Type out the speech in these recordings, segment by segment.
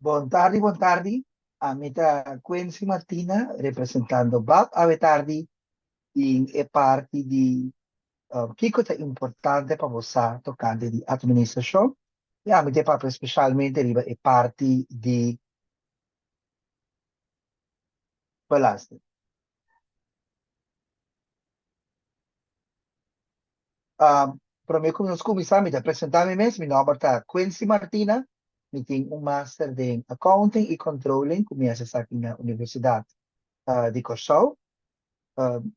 Bon tardi, bon tardi. Ami ta Quincy Martina representando BAP awe tardi den e parti di kiko ta importante pa bo sa tokante di atministrashon i ami ta papia speshalmente riba e parti di belasting. Promé ku nos kuminsá mi ta presentá mi mes, mi nòmber ta Quincy Martina, mi tin un master den Accounting i Controlling ku mi hasi esaki na Universidat di Kòrsou.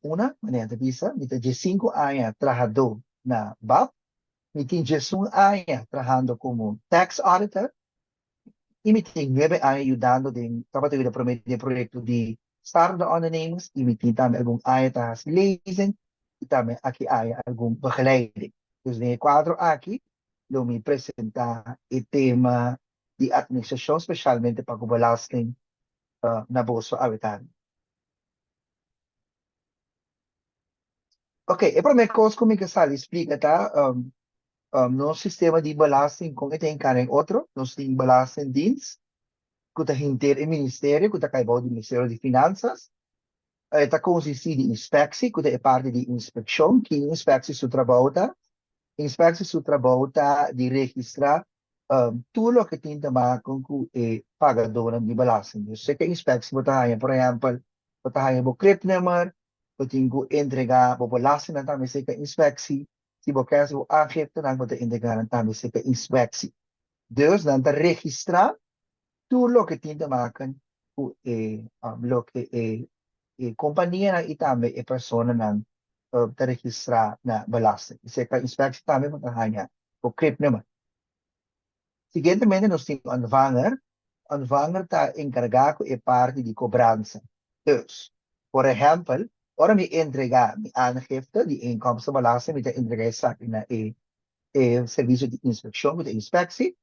Una, manera ta bisa, mi ta diesinku aña trahadó na bap, mi tin diesun aña trahando komo tax auditor i mi tin nuebe aña yudando den, tabata yuda promé den proyekto di startende ondernemers i mi tin tambe algun aña ta hasi lezing i tambe aki aña algun begeleiding. Dus den e kuadro aki lo mi presentá e tema di atministrashon speshalmente pa ku belasting na boso awe tardi. Ok, e promé kos ku mi ke sali splika ta nos sistema di belasting kon e ta hinká den otro. Nos tin Belastingdienst ku ta hinter e ministerio ku ta kai bou di Ministerio di Finansas. E ta konsistí di inspeksie ku ta e parti di inspekshon. Kin inspeksie su trabou ta? Inspeksie su trabou ta di registrá tur loke tin te maken ku e pagadónan di belasting. Dus seke inspeksie bo ta haña, por ehèmpel, bo ta haña bo cribnummer, bo tin ku entregá bo belastingnan tambe seke inspeksie. Si bo ke hasi bo aangiftenan, bo ta entregá nan tambe seke inspeksie. Dus nan ta registrá tur loke tin te maken ku e loke e e kompanianan i tambe e personanan ta registrá na belasting. Seka inspeksie tambe bo ta haña bo cribnummer. Siguientemente nos tin ontvanger. Ontvanger ta enkargá ku e parti di kobransa. Dus, por ehèmpel, ora mi entregá mi aangifte di inkomstenbelasting, mi ta entregá esaki na e e servisio di inspekshon ku ta inspeksie.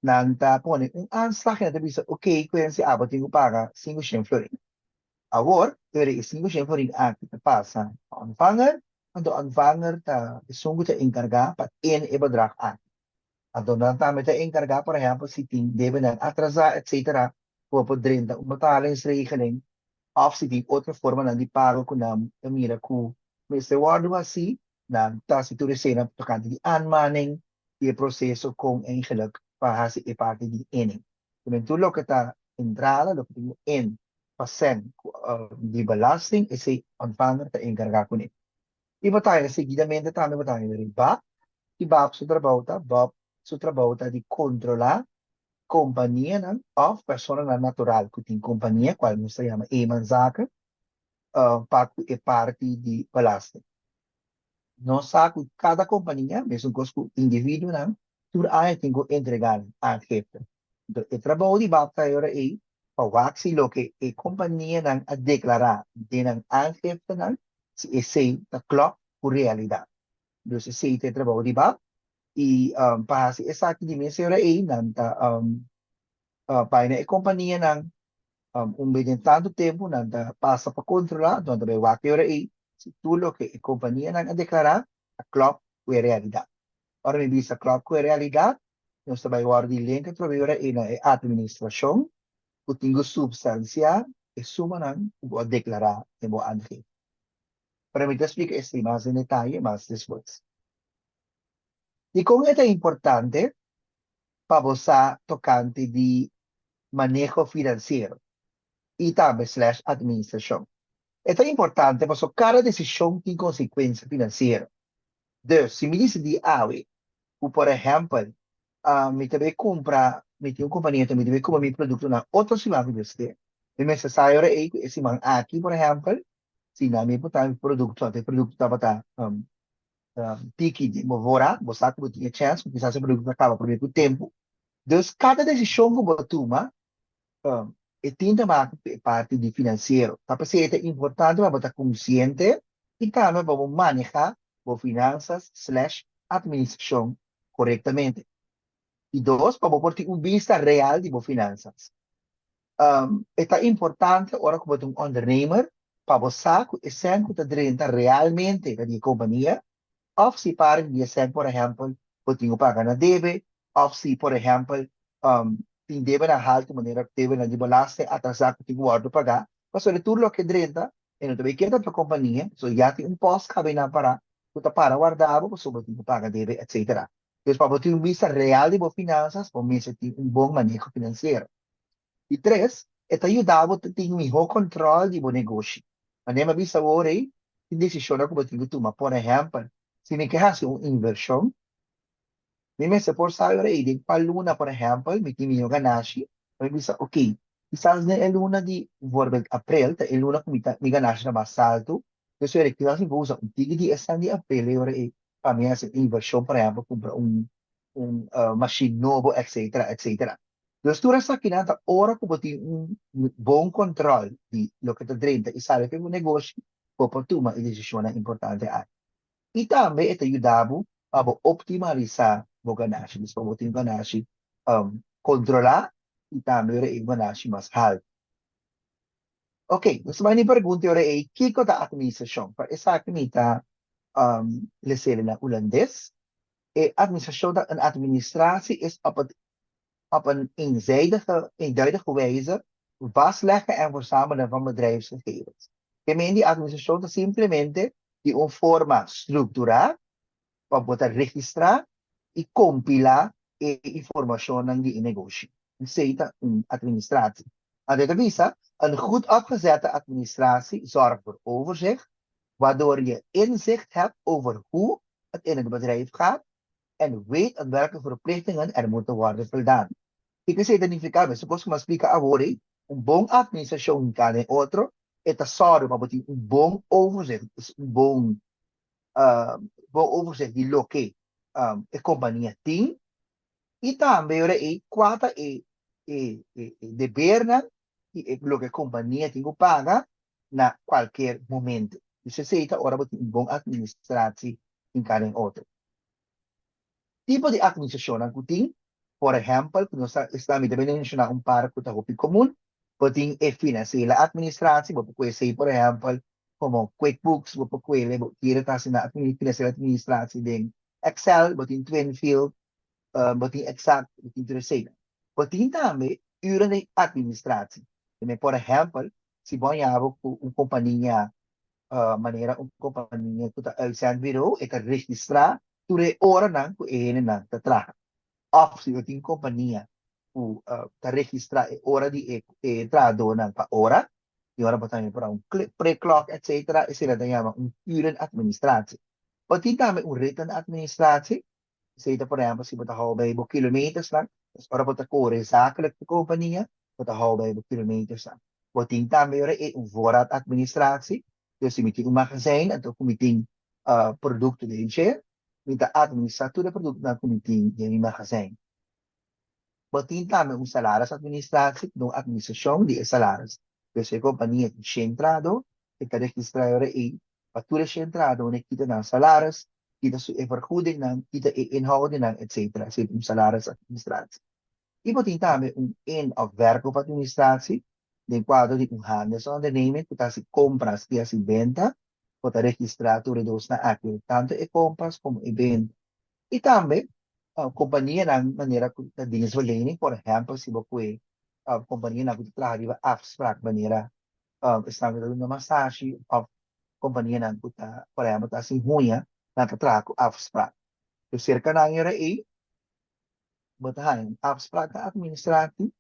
Nan ta pone un aanslag i nan ta bisa, okey, kuense abo tin ku paga 500 florin. Awor, pero e 500 florin aki ta pasa pa ontvanger, anto ontvanger ta esun ku ta enkargá pa in e bedrag aki. Anto nan tambe ta enkargá, por ehèmpel, si tin debenan atrasá, etsetera, ku bo por drenta un betalingsregeling òf si tin otro formanan di pago ku nan ta mira ku mester wòrdu hasí, nan ta hasi tur eseinan tokante di aanmaning i e proseso kon eigenlik pa hasi e parti di inning. También tur loke ta entrada, loke tin ku in pa sèn di belasting, esei ontvanger ta enkargá kuné. I bo ta haña seguidamente tambe bo ta haña riba bab, i bab su trabou ta, bab su trabou ta di kontrolá kompanianan òf personanan natural ku tin kompania, kual nos ta yama eenmanszaken, pa ku e parti di belasting. Nos sa ku kada kompania, mesun kos ku individuonan, tur aña tin ku entregá nan aangifte. Enton e trabou di bab ta e ora ei pa wak si loke e kompanianan a deklará den nan aangiftenan, si esei ta klòp ku realidat. Dus esei ta e trabou di bab i pa hasi esaki di mes e ora ei nan ta bai na e kompanianan un bes den tantu tempu nan ta pasa pa kontrolá, anto nan ta bai wak e ora ei si tur loke e kompanianan a deklará ta klòp ku e realidat. Ora mi bisa klòp ku e realidat, nos ta bai wòrdu di link atrobe e ora ei na e atministrashon ku tin ku supstansiá e sumanan ku bo a deklará den bo aangifte. Pero mi ta splika esei mas den detaye mas despues. Dikon e ta importante pa bo sa tokante di maneho finansiero i tambe slash atministrashon? E ta importante pasobra kada desishon tin konsekuensia finansiero. Dus, si mi disidí awe ku por ehèmpel mi ta bai kumpra, mi tin un kompania ta mi ta bai kumpra mi produkto na otro siman ku Dios ke, mi mester sa e ora ei ku e siman aki por ehèmpel si nan mi por traha mi produkto anto e produkto tabata tiki di bo voorraad, bo sa ku bo tin e chèns ku kisas e produkto ta kaba promé ku tempu. Dus kada desishon ku bo tuma e tin ta maken ku e parti di finansiero. Ta p'esei e ta importante pa bo ta konsiente i tambe pa bo maneha bo finansas slash atministrashon korektamente. Di dos, pa bo por tin un bista real di bo finansas. E ta importante ora ku bo ta un ondernemer pa bo sa ku e sèn ku ta drenta realmente ta di e kompania òf si parti di e sèn por ehèmpel bo tin ku paga na debe òf si por ehèmpel. Tin debenan haltu manera debenan di belasting atrasá ku tin ku wòrdu pagá, pasobra tur loke drenta e no ta bai keda pa kompania, so ya tin un pòst kabe nan pará ku ta para warda bo pasobra bo tin ku paga debe etsetera. Dus pa bo tin un bista real di bo finansas bo mester tin un bon maneho finansiero. Di tres, e ta yuda bo ta tin mihó kòntròl di bo negoshi. Manera mi a bisa awor ei, tin desishonnan ku bo tin ku tuma. Por ehèmpel, si mi ke hasi un invershon, mi mester por sa ora ei den kua luna, por ehèmpel, mi tin mihó ganashi, pa mi bisa, oké, kisas den e luna di, bijvoorbeeld aprel, ta e luna ku mi ta, mi ganashi ta mas altu, dus ora ei kisas mi por usa un tiki di esnan di aprel ei ora ei pa mi hasi un invershon, por ehèmpel, kumpra un un mashin nobo, etsetera, etsetera. Dus tur esakinan ta ora ku bo tin un bon kòntròl di loke ta drenta i sali for bo negoshi, bo por tuma e desishonnan importante aki. I tambe e ta yuda bo pa bo optimalisá bo ganashi, dus pa bo tin un ganashi kontrolá i tambe ora ei un ganashi mas haltu. Oké, nos ta bai na e pregunta e ora ei, kiko ta atministrashon? Pa esaki mi ta les'e na hulandes. E administrashon ta een administratie is op het op een eenzijdige eenduidige wijze vastleggen en verzamelen van bedrijfsgegevens. Ke men di administrashon ta simplemente di un forma strukturá pa bo ta registrá i kompilá e informashonnan di e negoshi. Esei ta un administratie. Anto e ta bisa, Een goed opgezette administratie zorgt voor overzicht, waardoor je inzicht hebt over hoe het in het bedrijf gaat en weet aan welke verplichtingen er moeten worden voldaan. Kiko esei ta nifiká? Mester kos ku mi a splika awor ei, un bon administrashon hinká den otro, e ta sòru pa bo tin un bon overzicht, dus un bon bon overzicht di loke e kompania tin i tambe ora ei kua ta e e e debernan i e loke e kompania tin ku paga na kualker momento. Dus esei ta ora bo tin un bon administratie hinká den otro. Tipo di administrashonnan ku tin, por ehèmpel, ku nos ta esta mi ta bini menshoná un par ku ta hopi komun, bo tin e finansiële administratie, bo por kohe esei por ehèmpel komo QuickBooks, bo por kohe bo kere ta hasi na finansiële administratie den Excel, bo tin Twinfield, bo tin Exact, bo tin tur esei. Bo tin tambe uren di administratie. Por ehèmpel, si bo haña bo ku un kompania manera un kompania ku ta uitzendbureau, e ta registrá tur e oranan ku e hendenan ta traha. Òf si bo tin kompania ku ta registrá e ora di e e trahadónan pa ora, i ora bo tambe por a un preklòk etsetera, esei nan ta yama un urenadministratie. Bo tin tambe un rittenadministratie, Esei ta por ehempel si bo ta hou bij bo kilometersnan, dus ora bo ta kore zakelijk pa kompania, bo ta hou bij bo kilometersnan. Bo tin tambe ora ei un voorraadadministratie, dus si mi tin un magazijn anto ku mi tin produkto den dje, mi ta administrá tur e produktonan ku mi tin den mi magazijn. Bo tin tambe un salarisadministratie, ku ta un administrashon di e salaris. Dus e kompania tin shen trahadó, e ta registrá e ora ei pa tur e shen trahadónan e kita nan salaris, kita su e vergoedingnan, kita e inhoudingnan, etcetera. Esei ta un salarisadministratie. I bo tin tambe un in of verkoopadministratie den kuadro di un handelsonderneming ku ta hasi kompras i hasi benta, bo ta registrá tur e dosnan aki, tantu e kompras komo e benta. I tambe kompanianan manera ku ta dienstverlening, por ehèmpel si bo kue kompanianan ku ta traha riba afsprak manera esnan ku ta duna masashi òf kompanianan ku ta por ehèmpel ta hasi huña, nan ta traha ku afsprak. Dus serka nan e ora ei bo ta haña un afsprak ta administratie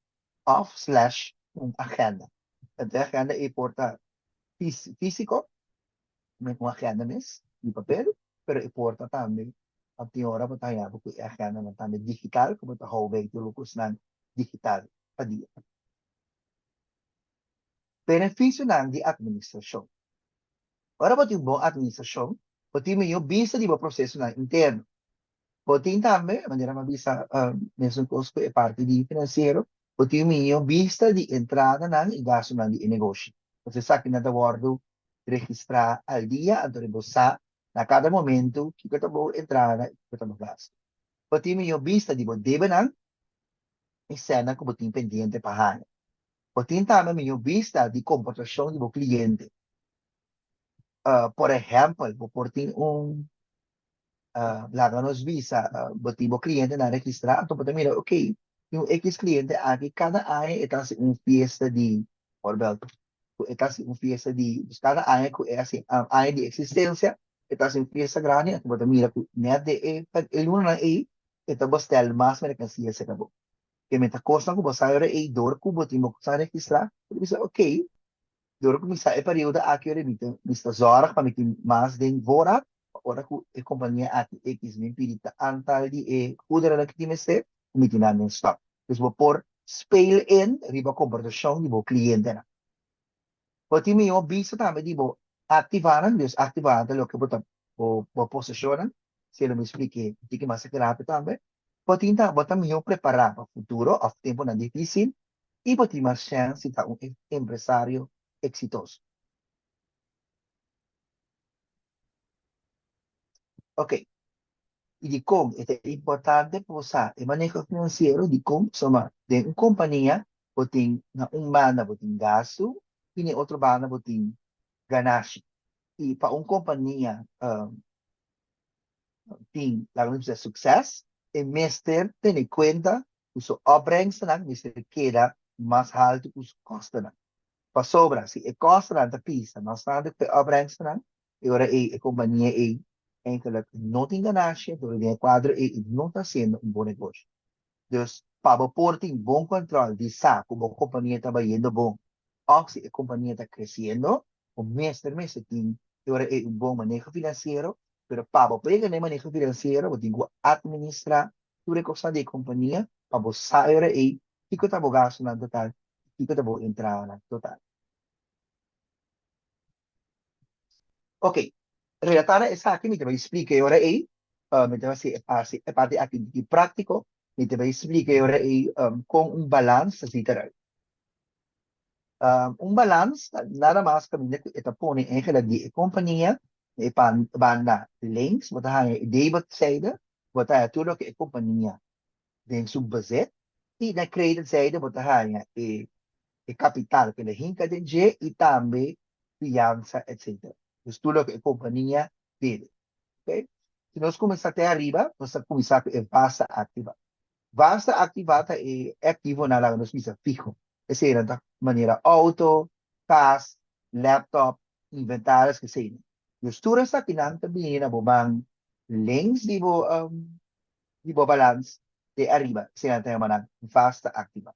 òf slash un agenda. E agenda ei por ta físiko men un agenda mes di papel, pero e por ta tambe ap tin ora bo ta haña bo ku e agendanan tambe digital ku bo ta hou bei tur bo kosnan digital pa dia. Benefisionan di atministrashon. Ora bo tin un bon atministrashon, bo tin mihó bista di bo prosesonan interno. Bo tin tambe, manera mi a bisa mesun kos ku e parti di finansiero, bo tin mihó bista di entradanan i gastunan di e negoshi. Pasobra esakinan ta wòrdu registrá al dia, anto bo sa na kada momentu kiko ta bo entrada i kiko ta bo gastu. Bo tin mihó bista di bo debenan i sènnan ku bo tin pendiente pa haña. Bo tin tambe mihó bista di komportashon di bo kliente. Por ehèmpel, bo por tin un laga nos bisa bo tin bo klientenan registrá, anto bo ta mira, okey, Tin un X kliente aki kada aña e ta hasi un fiesta di, voorbeeld, ku e ta hasi un fiesta di, dus kada aña ku e hasi aña di eksistensia, e ta hasi un fiesta grandi, anto bo ta mira ku nèt den e e lunanan ei e ta bestel mas merkansia serka bo. Ke men ta kosnan ku bo sa ora ei dor ku bo tin bo sa registrá, bo ta bisa oké, Dor ku mi sa e periodo aki ora mi ta mi sta zòrg pa mi tin mas den voorraad, pa ora ku e kompania aki X bin pidi ta antal di e goederennan ku tin mester, ku mi tin nan den stòk. Dus bo por speel in riba komportashon di bo klientenan. Bo tin mihó bista tambe di bo aktivanan, dus aktivanan ta loke bo ta bo bo poseshonnan, si lo mi splik'é un tiki mas aki tambe. Bo tin ta bo ta mihó prepará pa futuro òf tempunan difísil i bo tin mas chèns di ta un empresario eksitoso. Ok, i dikon e ta importante pa bo sa e maneho finansiero? Dikon? Pasobra den un kompania bo tin na un banda bo tin gastu i na e otro banda bo tin ganashi. I pa un kompania tin, laga nos bisa, sukses, e mester tene kuenta ku su opbrengstnan mester keda mas haltu ku su kostonan. Pasobra si e kostonan ta pisa mas tantu ku e opbrengstnan, e ora ei e kompania ei eigenlijk no tin ganashi, entonces den e kuadro ei e no ta hasiendo un bon negoshi. Dus pa bo por tin bon kòntròl di sa ku bo kompania ta bayendo bon òf si e kompania ta kresiendo, bo mester mester tin e ora ei un bon maneho finansiero, pero pa bo por yega na e maneho finansiero bo tin ku atministrá tur e kosnan di e kompania pa bo sa e ora ei kiko ta bo gastunan total i kiko ta bo entradanan total. Ok, relatá na esaki mi ta bai splika e ora ei, mi ta hasi e parti e parti aki un tiki práktiko, mi ta bai splika e ora ei kon un balans ta zita eruit. Un balans ta nada mas kaminda ku e ta pone eigenlijk di e kompania na e banda links bo ta haña e debetzijde, bo ta haña tur loke e kompania den su bezit i na kreditzijde bo ta haña e e kapital ku el a hinka den dje i tambe fiansa etcetera. Dus tur loke e kompania debe. Ok. Si nos kuminsá te ariba nos ta kuminsá ku e vaste aktiva. Vaste aktiva ta e aktivonan laga nos bisa fiho. Eseinan ta manera outo, kas, laptop, inventaris, eseinan. Dus tur esakinan ta bini na bo man links di bo di bo balans te ariba. Eseinan ta yama nan vaste aktiva.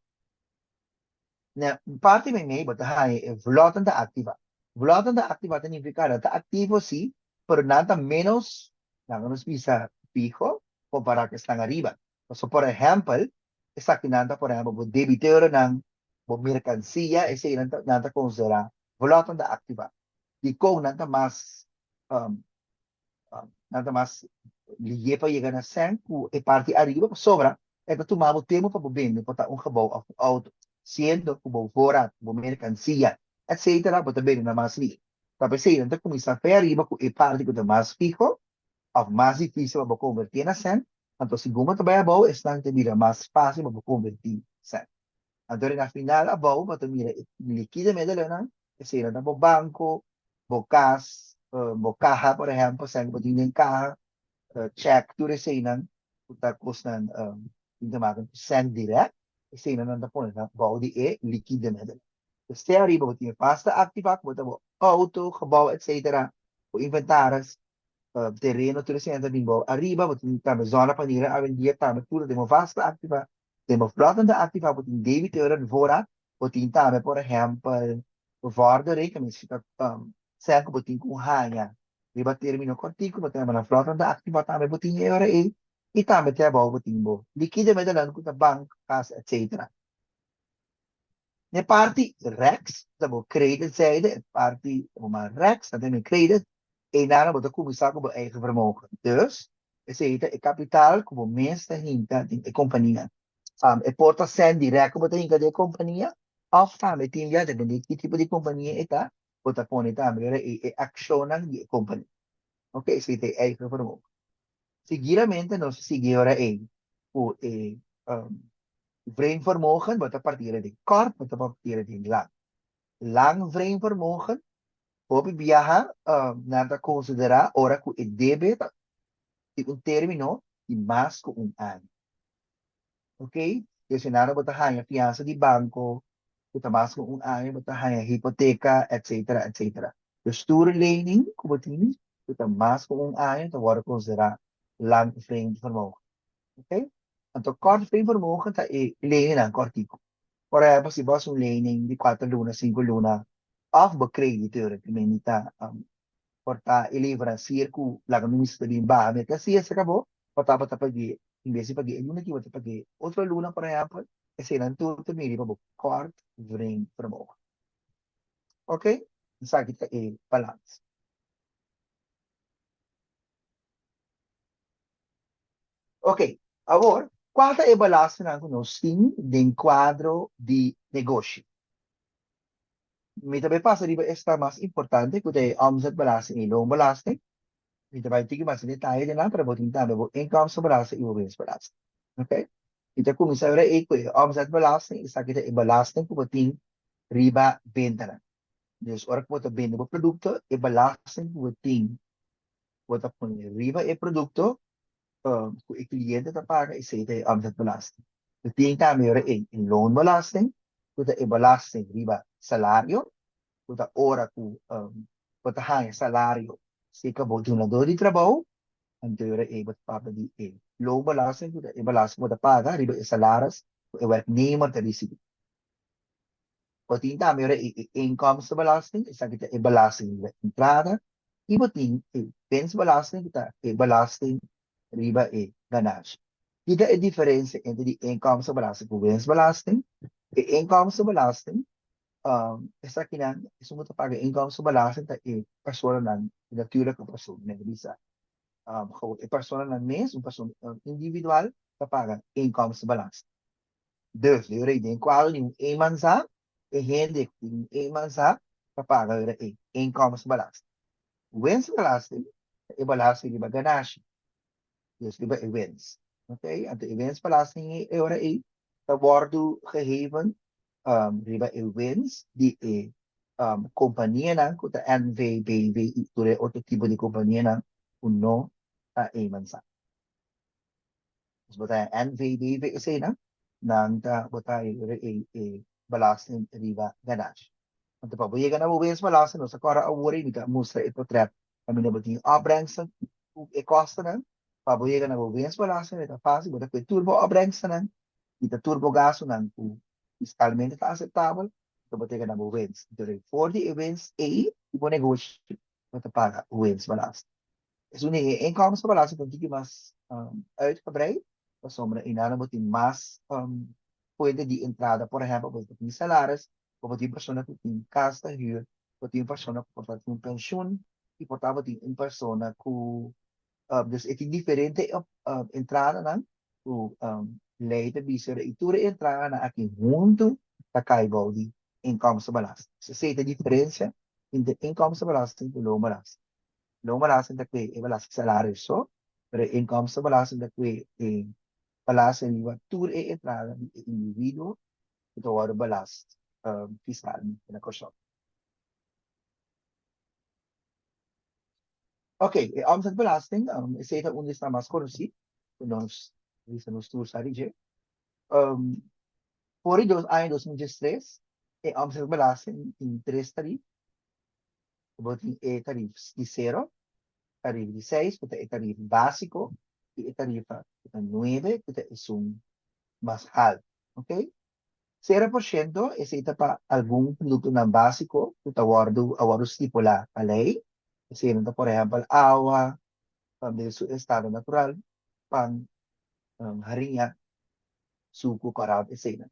Na un parti meimei bo ta haña e vlotnan ta aktiva. Vlotnan ta aktiva ta nifiká nan ta aktivo sí, pero nan ta ménos, laga nos bisa, fiho kompará ku esnan ariba. Pasobra por ehèmpel, esakinan ta por ehèmpel bo debiteurnan, bo merkansia, eseinan ta nan ta konsiderá vlotnan ta aktivá. Dikon nan ta mas nan ta mas lié pa yega na sèn ku e parti ariba pasobra e ta tuma bo tempu pa bo bende por ta un gebou òf un outo, siendo ku bo voorraad, bo merkansia, etcetera bo ta bende na mas lié. Ta p'esei nan ta kuminsá fe ariba ku e parti ku ta mas fiho òf mas difísil pa bo konvertí na sèn, anto segun bo ta bai abou esnan ta bira mas fásil pa bo konvertí sèn. Anto na final abou bo ta mira e likide medelennan, eseinan ta bo banko, bo kas, bo kaha por ehèmpel, sèn ku bo tin den kaha, chèk, tur eseinan ku ta kosnan tin te maken ku sèn dirèkt, eseinan nan ta pone nan bou di e likide medelen. Pues te ariba bo tin e pasta aktivá ku bo ta bo outo, gebou etsetera, bo inventaris, tereno, tur eseinan ta bin bou ariba, bo tin tambe zonnepanelen awendia tambe tur ta den bo vasta aktivá. Den bo vlotnan ta aktivá bo tin debiteuren voorraad, bo tin tambe por ehèmpel vordering, ku ta sèn ku bo tin ku haña riba término kòrtiku, bo ta yama nan vlotnan ta aktivá tambe bo tin e ora ei, i tambe te abou bo tin bo likide medelan ku ta bank, kas etsetera. Na e parti rèks ta bo kreditzijde, e parti bo man rèks ta den e kredit, einan bo ta kuminsá ku bo eigen vermogen. Dus, esei ta e kapital ku bo mes ta hinka den e kompania. E por ta sèn dirèkt ku bo ta hinka den e kompania òf tambe tin bia, depende di ki tipo di kompania e ta, bo ta pone tambe ora ei e akshonnan di e kompania. Oke, esei ta e eigen vermogen. Seguidamente nos ta sigui ora ei ku e vreemdvermogen, bo ta partira den kòrt, bo ta partira den lang. Lang vreemdvermogen, hopi biaha nan ta konsiderá ora ku e debe ta tin un término di mas ku un aña. Oke, Esei bo ta haña fiansa di banko, ku ta mas ku un aña, bo ta haña hipoteka, etcétera, etcétera. Dus tur lening ku bo tin, ku ta mas ku un aña, ta wòrdu konsiderá lang vreemd vermogen. Ok? Anto kort vreemd vermogen ta e leningnan kòrtiku. Por ehèmpel, si bo hasi un lening di 4 luna, 5 luna, òf bo kreditor, ku men ta por ta e leverancier ku laga mi mester bin baha merkansia serka bo, bo tabata pag'é, en bes di pag'é e luna aki, bo ta pag'é otro luna, por ehèmpel, eseinan tur ta miri pa bo kort vreemd vermogen. Ok? Esaki ta e balans. Ok, awor, kua ta e balansenan ku nos tin den kuadro di negoshi? Mi ta bai pasa riba esnan mas importante ku ta e omzetbelasting i loonbelasting. Mi ta bai tiki mas detaye den nan, pero bo tin tambe bo inkomstenbelasting i bo winstbelasting. Ok? Mi ta kuminsá ora ei ku e omzetbelasting, esaki ta e belasting ku bo tin riba bentanan. Dus ora ku bo ta bende bo produkto, e belasting ku bo tin, bo ta pone riba e produkto ku e kliente ta paga, esei ta e omzetbelasting. Bo tin tambe ora ei e loonbelasting, ku ta e belasting riba salario, ku ta ora ku bo ta haña salario serka bo dunadó di trabou, anto ora ei bo ta papia di e loonbelasting, ku ta e belasting ku bo ta paga riba e salaris ku e werknemer ta risibí. Bo tin tambe ora ei e inkomstenbelasting, esaki ta e belasting riba entrada, i bo tin e winstbelasting, ku ta e belasting riba e ganashi. Ki ta e diferensia entre di inkomstenbelasting ku winstbelasting? E inkomstenbelasting, esakinan, esun ku ta paga inkomstenbelasting ta e personanan, e natuurlijke persoon, men ta bisa. E personanan mes, un persoon individual, ta paga inkomstenbelasting. Dus, de ora ei den kuadro di un eenmanszaak, e hende ku tin un eenmanszaak ta paga ora ei inkomstenbelasting. Winstbelasting ta e belasting riba ganashi, dus riba e winst. Ok, anto e winstbelasting e ora ei ta wòrdu geheven riba e winst di e kompanianan ku ta NV, BV i tur e otro tipo di kompanianan ku no ta eenmanszaak. Dus bo ta NV, BV eseinan, nan ta bo ta e e belasting riba ganashi. Anto pa bo yega na bo winstbelasting nos a kòrda awor ei mi ta mustra e portret kaminda bo tin opbrengsten ku e kostonan. Pa bo yega na bo winstbelasting e ta fásil, bo ta kue tur bo opbrengstennan i ta tur bo gastunan ku fiskalmente ta aseptabel, anto bo ta yega na bo winst. Anto for di e winst ei di bo negoshi bo ta paga winstbelasting. Esun di e inkomstenbelasting ta un tiki mas uitgebreid, pasobra einan bo tin mas fuente di entrada. Por ehèmpel, bo ta tin salaris, bo tin persona ku tin kas ta hür, bo tin persona ku por ta tin un penshun i por ta bo tin un persona ku, dus e tin diferente entradanan ku lei ta bisa i tur e entradanan aki huntu ta kai bou di inkomstenbelasting. Esei ta e diferensia entre inkomstenbelasting ku loonbelasting. Loonbelasting ta kue e belasting salario so, pero e inkomstenbelasting ta kue e belasting riba tur e entrada di e individuo ku ta wòrdu belast fiskalmente na Kòrsou. Ok, e omzetbelasting, esei ta un di esnan mas konosí ku nos bisa nos tur sa di dje. For di dos aña 2013 e omzetbelasting tin tres tarif. Bo tin e tarif di sero, tarif di seis ku ta e tarif básiko i e tarifa ku ta nuebe ku ta esun mas haltu. Ok. 0% esei ta pa algun produktonan básiko ku ta wòrdu a wòrdu stipulá pa lei. Eseinan ta por ehèmpel awa, den su estado natural, pan, hariña, suku, kòròt, eseinan.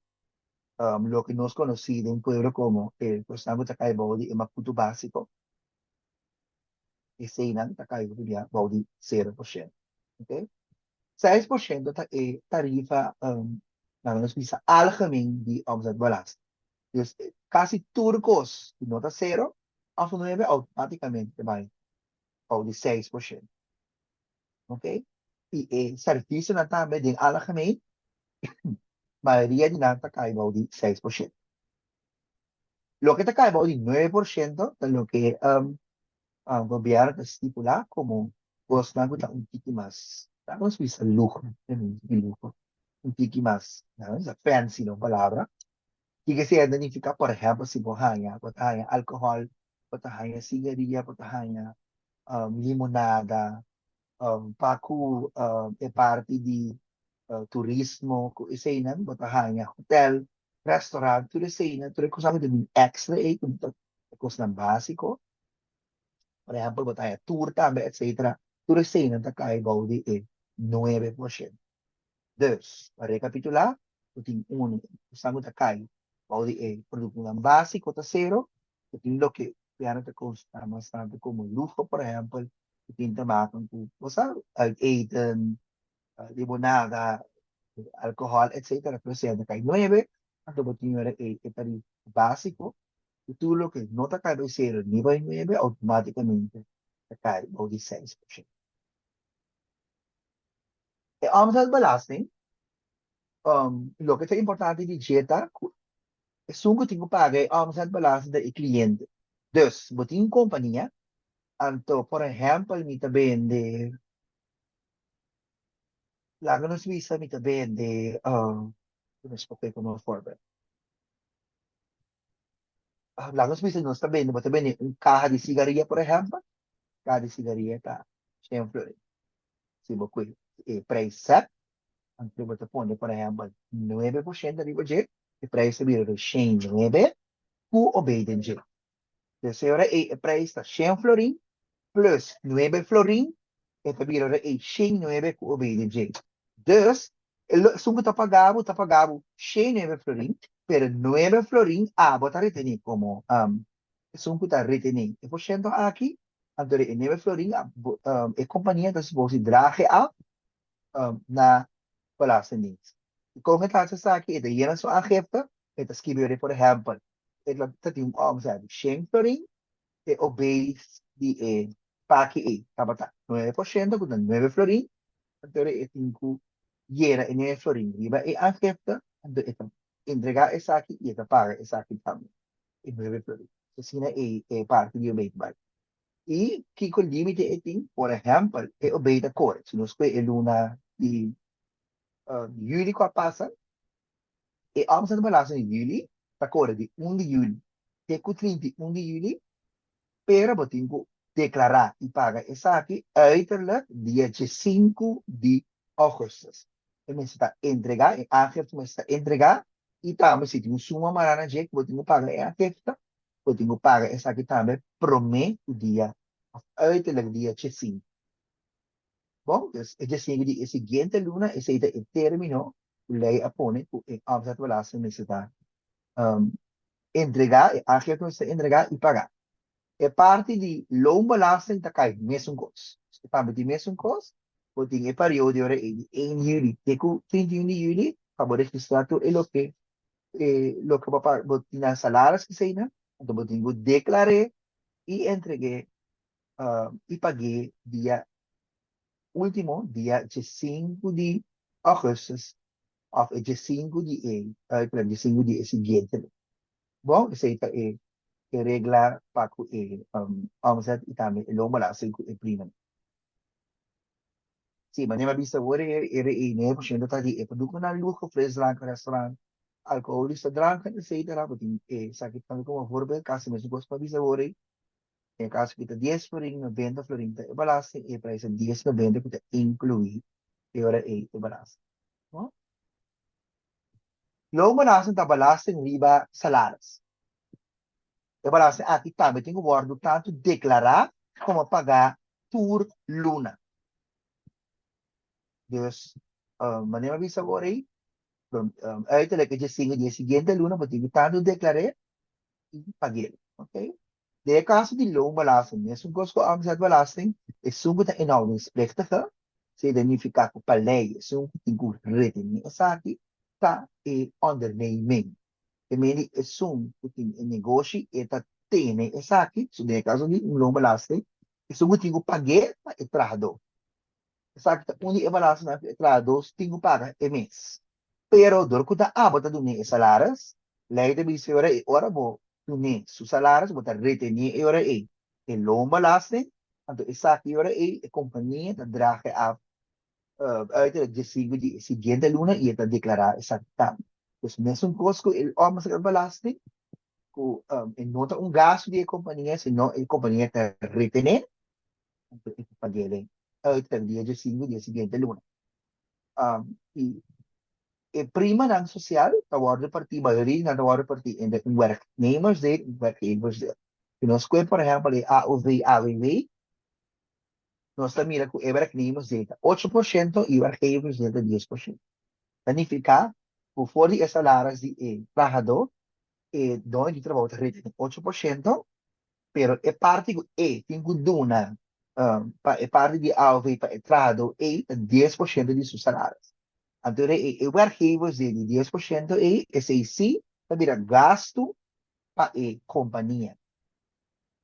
Loke nos konosí den pueblo komo e kosnan ku ta kai bou di e makutu básiko, eseinan ta kai hopi bia bou di 0%. Ok. 6% ta e tarifa, laga nos bisa algemeen di omzetbelasting. Dus kasi tur kos ku no ta sero òf nuebe outomátikamente ta bai bou di 6%. Ok. I e servisionan tambe den algemeen mayoria di nan ta kai bou di 6%. Loke ta kai bou di 9% ta loke gobièrnu ta stipulá komo kosnan ku ta un tiki mas, laga nos bisa luho, un tiki luho. Un tiki mas, no, sa fancy no palabra. Kiko esei ta nifiká? Por ehèmpel, si bo haña, bo ta haña alkohòl, bo ta haña sigaria, bo ta haña limonada, pa ku e parti di turismo ku eseinan, bo ta haña hotèl, restaurant, tur eseinan, tur e kosnan ku ta bin èkstra ei, ku ta kosnan básiko. Por ehèmpel, bo ta haña tur tambe, etsetera. Tur eseinan ta kai bou di e 9%. Dus, pa rekapitulá, bo tin unu kosnan ku ta kai bou di e produktonan básiko ta sero, bo tin loke gobièrnu ta konsiderá mas tantu komo luho, por ehèmpel, ku tin te maken ku, bo sa, uit eten, limonada, alkohòl, etsetera, tur esei ta kai nuebe, anto bo tin ora e tarifa básiko, ku tur loke no ta kai bai sero ni bai nuebe, outomátikamente ta kai bou di 6%. E omzetbelasting, loke ta importante di dje ta ku esun ku tin ku paga e omzetbelasting ta e kliente. Dus, bo tin un kompania, anto por ehèmpel mi ta bende, laga nos bisa mi ta bende, nos por kohe komo voorbeeld, laga nos bisa nos ta bende, bo ta bende un kaha di sigaria por ehèmpel, kaha di sigaria ta shen florin. Si bo kue e prijs sèt, anto bo ta pone por ehèmpel 9% riba dje, e prijs ta bira 109 ku obei den dje. Des e ora ei e prijs ta 100 florin plus 9 florin, e ta bira ora ei 109 ku obei den dje. Dus, esun ku ta paga bo ta paga bo 109 florin, pero 9 florin abo ta retene komo esun ku ta retene e porshento aki. Anto e 9 florin e kompania ta supos di draag e af na Belastingdienst. I kon e ta hasi esaki? E ta yena su aangifte, e ta skibi ora por ehèmpel e ta tin un omzet di 100 florin, e OB di e paki ei tabata 9% ku ta 9 florin, anto e tin ku yena e 9 florin riba e aangifte, anto e ta entregá esaki i e ta paga esaki tambe, e 9 florin. Asina e parti di OB ta bai. I kiko límite e tin? Por ehèmpel, e OB ta kore, si nos kue e luna di yüli ku a pasa, e omzetbelasting di yüli ta kore di 1 di yüli te ku 31 di yüli, pero bo tin ku deklará i paga esaki uiterlijk dia 15 di ougùstùs. E mester ta entregá, e aangifte mester ta entregá i tambe si tin un suma mará na dje ku bo tin ku paga e aangifte, bo tin ku paga esaki tambe promé ku dia òf uiterlijk dia 15. Bon, dus e 15 di e siguiente luna, esei ta e término ku lei a pone ku e omzetbelasting mester ta entregá, e aangifte mester ta entregá i pagá. E parti di loonbelasting ta kai mesun kos. E tambe tin mesun kos, bo tin e periodo di ora ei di 1 yüli te ku 31 di yüli pa bo registrá tur e loke e loke bo pa bo tin na salaris eseinan, anto bo tin ku deklar'é i entreg'é i pag'é dia último dia 15 di ougùstùs òf e 15 di e perdon 15 di e siguiente luna. Bon, esei ta e e regla pa ku e omzet i tambe e loonbelasting ku e prima. Sí, manera mi a bisa awor e e 9% ta di e produktonan luho, frisdrank, restaurant, alkoholische dranken, etcetera. Bo tin esaki tambe komo voorbeeld, kasi mesun kos ku mi a bisa awor ei. Den e kaso ku ta 10 florin, 90 florin ta e belasting i e prijs ta 10,90 ku ta inkluí e ora ei e belasting. No? Loonbelasting ta belasting riba salaris. E belasting aki tambe tin ku wòrdu tantu deklará komo pagá tur luna. Dus, manera mi a bisa awor ei, uiterlijk e 15 di e siguiente luna bo tin ku tantu deklar'é i pag'é. Oké? Den e kaso di loonbelasting, mesun kos ku omzetbelasting, esun ku ta inhoudingsplichtige, esei ta nifiká ku pa lei esun ku tin ku retení esaki ta e onderneming. E mende esun ku tin e negoshi e ta tene esaki, so den e kaso di un loonbelasting, esun ku tin ku pag'é ta e trahadó. Esaki ta un di e balansanan ku e trahadó tin ku paga e mes. Pero dor ku ta abo ta dun'é e salaris, lei ta bisa e ora ei, ora bo dun'é su salaris, bo ta retené e ora ei e loonbelasting, anto esaki e ora ei e kompania ta draga e af Uiterlijk diesinku di e siguiente luna i e ta deklará esaki tambe. Dus mesun kos ku e omzetbelasting, ku e no ta un gastu di e kompania, sino e kompania ta retené, anto e ta pag'é uiterlijk dia diesinku di e siguiente luna. I e primanan sosial ta wòrdu partí, mayoria di nan ta wòrdu partí entre un werknemersdeel i un werkgeversdeel. Si nos kohe por ehèmpel e AOV, AWW, nos ta mira ku e werknemersdeel ta 8% i werkgeversdeel ta 10%. Ta nifiká ku for di e salaris di e trahadó, e doño di trabou ta retene 8%, pero e parti ku e tin ku duna pa e parti di AOV pa e trahadó ei ta 10% di su salaris. Anto e e werkgeversdeel di 10% ei, esei sí ta bira gastu pa e kompania.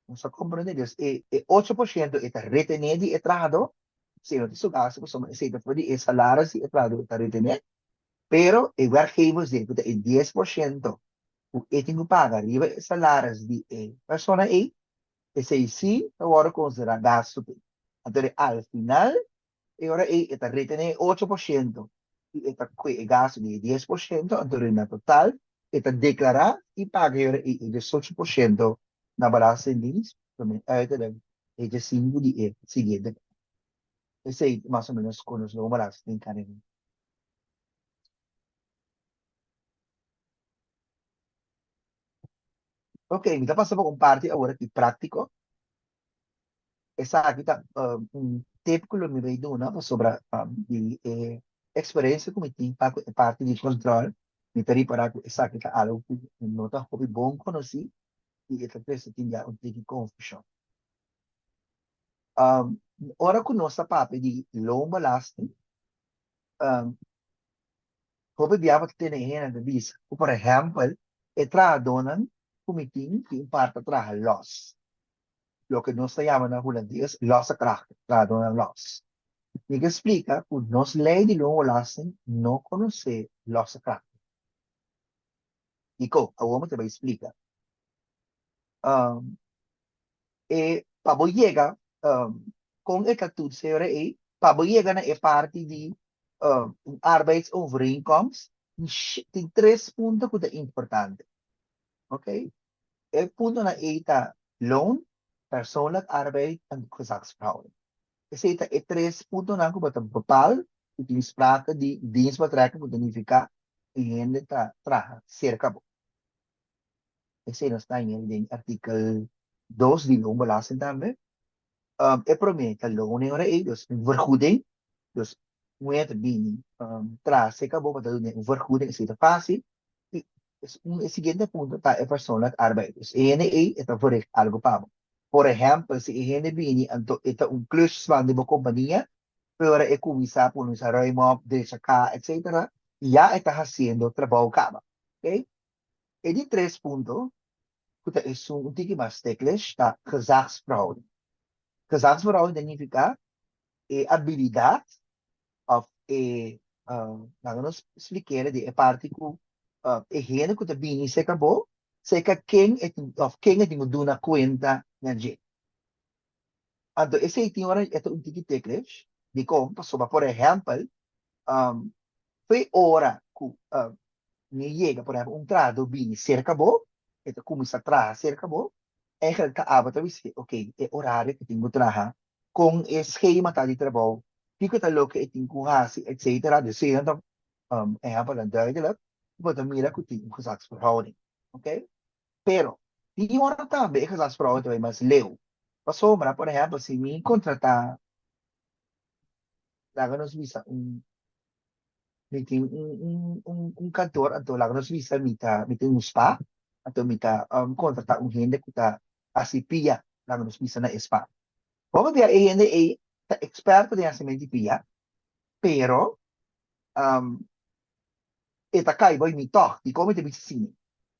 Nos a comprende? Dus e e 8% e ta retené di e trahadó, esei no ta su gastu pasobra esei ta for di e salaris di e trahadó e ta retené, pero e werkgeversdeel ku ta e 10% ku e tin ku paga riba e salaris di e persona ei, esei sí ta wòrdu konsiderá gastu p'e. Anto al final E ora ei e ta retené e 8% i e ta kue e gastu di e 10%, anto na total e ta deklará i paga e ora ei e 18% na Belastingdienst, promé uiterlijk e 15 di e siguiente mes. Esei ta mas o ménos kon nos loonbelasting kan e. Ok, mi ta pasa pa un parti awor aki práktiko. Esaki ta un tip ku lo mi bay duna pasobra di e eksperensia ku mi tin pa ku e parti di kòntròl, mi ta ripará ku esaki ta algu ku no ta hopi bon konosí i e ta trese tin bia un tiki konfushon. Ora ku nos ta papia di loonbelasting, hopi bia bo ta tene hende ta bisa ku por ehèmpel e trahadónan ku mi tin, tin un par ta traha lòs. Loke nos ta yama na hulandes losse krachten, trahadónan lòs. Mi ke splika ku nos lei di loonbelasting no konosé losse krachten. Dikon? Awor mi ta bai splika. E pa bo yega kon e ta toetsen e ora ei, pa bo yega na e parti di un arbeidsovereenkomst, tin tres punto ku ta importante. Oké? E puntonan ei ta loon, persoonlijk arbeid en gezagsverhouding. Esei ta e tres puntonan ku bo ta bepaal ku tin sprake di dienstbetrekking ku ta nifiká e hende ta traha serka bo. Esei nos ta haña den artikel 2 di loonbelasting tambe. E promé ta loon e ora ei, dus un vergoeding. Dus un hende ta bini traha serka bo, bo ta dun'é un vergoeding, esei ta fásil. I e siguiente punto ta e persoonlijk arbeid. Dus e hende ei e ta verricht algu pa bo. Por ehèmpel, si e hende bini anto e ta un klusman di bo kompania, pero e kuminsá pone sa ruim op, drecha ka, etcetera, ya e ta hasiendo trabou kaba. Oké? E di tres punto, ku ta esun un tiki mas teklish, ta gezagsverhouding. Gezagsverhouding ta nifiká e abilidat òf e, laga nos splik'é di e parti ku e hende ku ta bini serka bo, serka ken e tin òf ken e tin ku duna kuenta na dje. Anto esei tin ora e ta un tiki teklish, dikon? Pasobra por ehèmpel, Fe ora ku mi yega, por ehempel, un trahadó bini serka bo, e ta kuminsá traha serka bo, eigenlijk ta abo ta bis'é, ok, e orario ku tin ku traha, kon e skema ta di trabou, kiko ta loke e tin ku hasi, etsetera. Dus esei nan ta ehempelnan duidelijk ku bo ta mira ku tin un gezagsverhouding, ok. Pero, tin ora tambe e gezagsverhouding ta bai mas leu. Pasobra, por ehempel, si mi kontratá, laga nos bisa un mi tin un kantor anto laga nos bisa mi ta mi tin un spa anto mi ta kontrata un hende ku ta hasi pia laga nos bisa na e spa hopi bia e hende ei ta eksperto den hasimentu di pia pero e ta kai bai mi tòg dikon mi ta bisa asina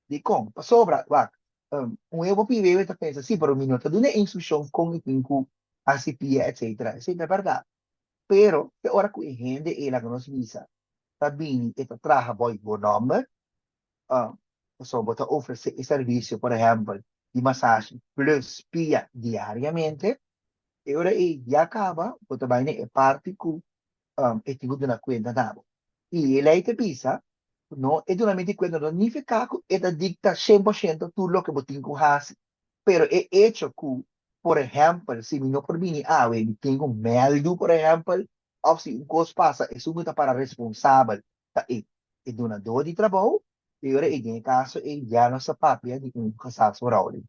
dikon pasobra wak un hende bo pidi ta pensa si pero mi no ta duna e instrukshon kon e tin ku hasi pia etsetera esei ta bèrdat. Pero te ora ku e hende ei laga nos bisa ta bini e ta traha boi bo nòmber, pasobra bo ta ofresé e servisio por ehèmpel di masashi plus pia diariamente, e ora ei ya kaba bo ta bai na e parti ku E tin ku duna kuenta na bo. I e lei ta bisa ku no e dunamento di kuenta no ta nifiká ku e ta dikta 100% tur loke bo tin ku hasi. Pero e echo ku, por ehèmpel, si mi no por bini awe, mi tin ku mèldu, por ehèmpel, òf si un kos pasa, esun ku ta para responsabel ta e e dunadó di trabou, e ora ei den e kaso ei ya nos ta papia di un gezagsverhouding.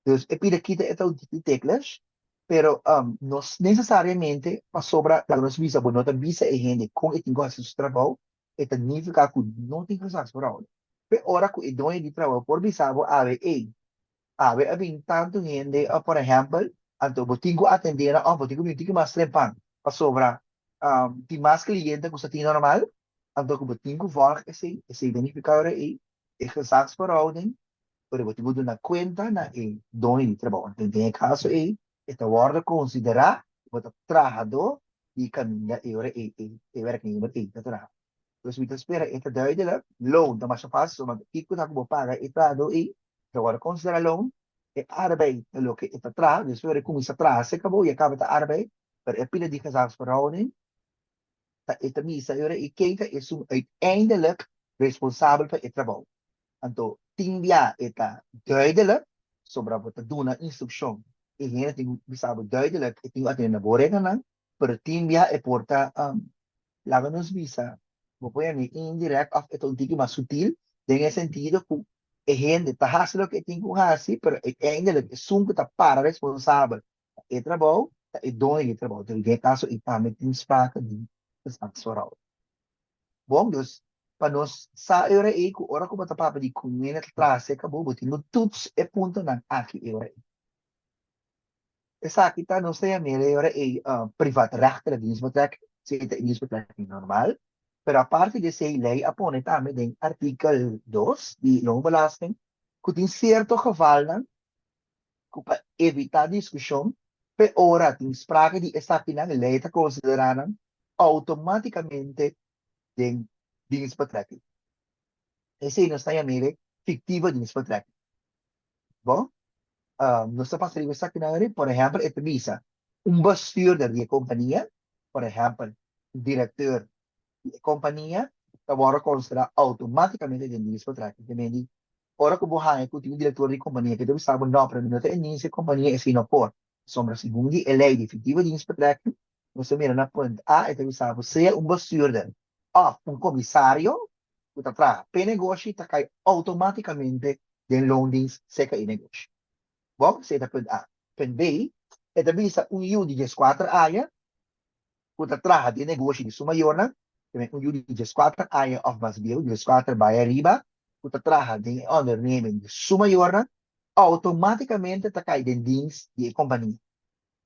Dus e pida kita e ta un tiki ticklish, pero no necesariamente pasobra laga nos bisa bo no ta bisa e hende kon e tin ku hasi su trabou, e ta nifiká ku no tin gezagsverhouding. Pe ora ku e doño di trabou por bisa bo awe ey, awe a bin tantu hende por ehèmpel, anto bo tin ku atendé nan òf bo tin ku bin un tiki mas trempan pasobra tin mas kliente ku sa tin normal, anto ku bo tin ku vòlg esei, esei ta nifiká ora ey e gezagsverhouding pero bo tin ku duna kuenta na e doño di trabou. Anto den e kaso ei e ta wòrdu konsiderá ku bo ta trahadó di kaminda e ora ei e wèrknemer ei ta traha. Dus mi ta spera e ta duidelijk, loon ta masha fásil, pasobra kiko ta ku bo paga e trahadó ei ta wòrdu konsiderá loon, e arbeid ta loke e ta traha, despues ora e kuminsá traha serka bo i a kaba ta arbeid, pero e pila di gezagsverhouding ta e ta bisa e ora ei ken ta esun uiteindelijk responsabel pa e trabou. Anto tin bia e ta duidelijk, sobra bo ta duna instrukshon e hende tin ku bisa bo duidelijk e tin ku atende na bo reglanan, pero tin bia e por ta laga nos bisa bo por yam'é indirèkt òf e ta un tiki mas sutil den e sentido ku e hende ta hasi loke e tin ku hasi pero uiteindelijk esun ku ta para responsabel pa e trabou ta e doño di e trabou. Den e kaso ei tambe tin sprake di gezagsverhouding. Bon, dus pa nos sa e ora ei ku ora ku bo ta papia di kumina ta traha serka bo, bo tin ku tuts e puntonan aki e ora ei. Esaki ta nos ta yam'é e ora ei privaatrechtelijk dienstbetrekking, esei ta e dienstbetrekking normal, pero aparte di esei lei a pone tambe den artikel dos di loonbelasting ku tin sierto gevalnan ku pa evitá diskushon p'e ora tin sprake di esakinan lei ta konsiderá nan outomátikamente den dienstbetrekking. Esei nos ta yam'e fiktivo dienstbetrekking. Bon, nos ta pasa riba esakinan awe. Por ehèmpel, e ta bisa un bestuurder di e kompania, por ehèmpel, un direkteur di e kompania ta wòrdu konsiderá outomátikamente den dienstbetrekking. Te mende Ora ku bo haña ku tin un direktor di kompania ke ta bisa bo no, pero mi no ta inicia e kompania esei no por. Pasobra segun di e lei di efektivo dienstbetrekking, nos ta mira na punt A e ta bisa bo sea un bestuurder òf un komisario ku ta traha p'e negoshi ta kai outomátikamente den loondienst serka e negoshi. Bon, esei ta punt A. Punt B, e ta bisa un yu di 14 aña ku ta traha den negoshi di su mayornan, ta un yu di 14 aña òf mas bieu, 14 bai ariba, ku ta traha den e onderneming di su mayornan, outomátikamente ta kai den dienst di e kompania.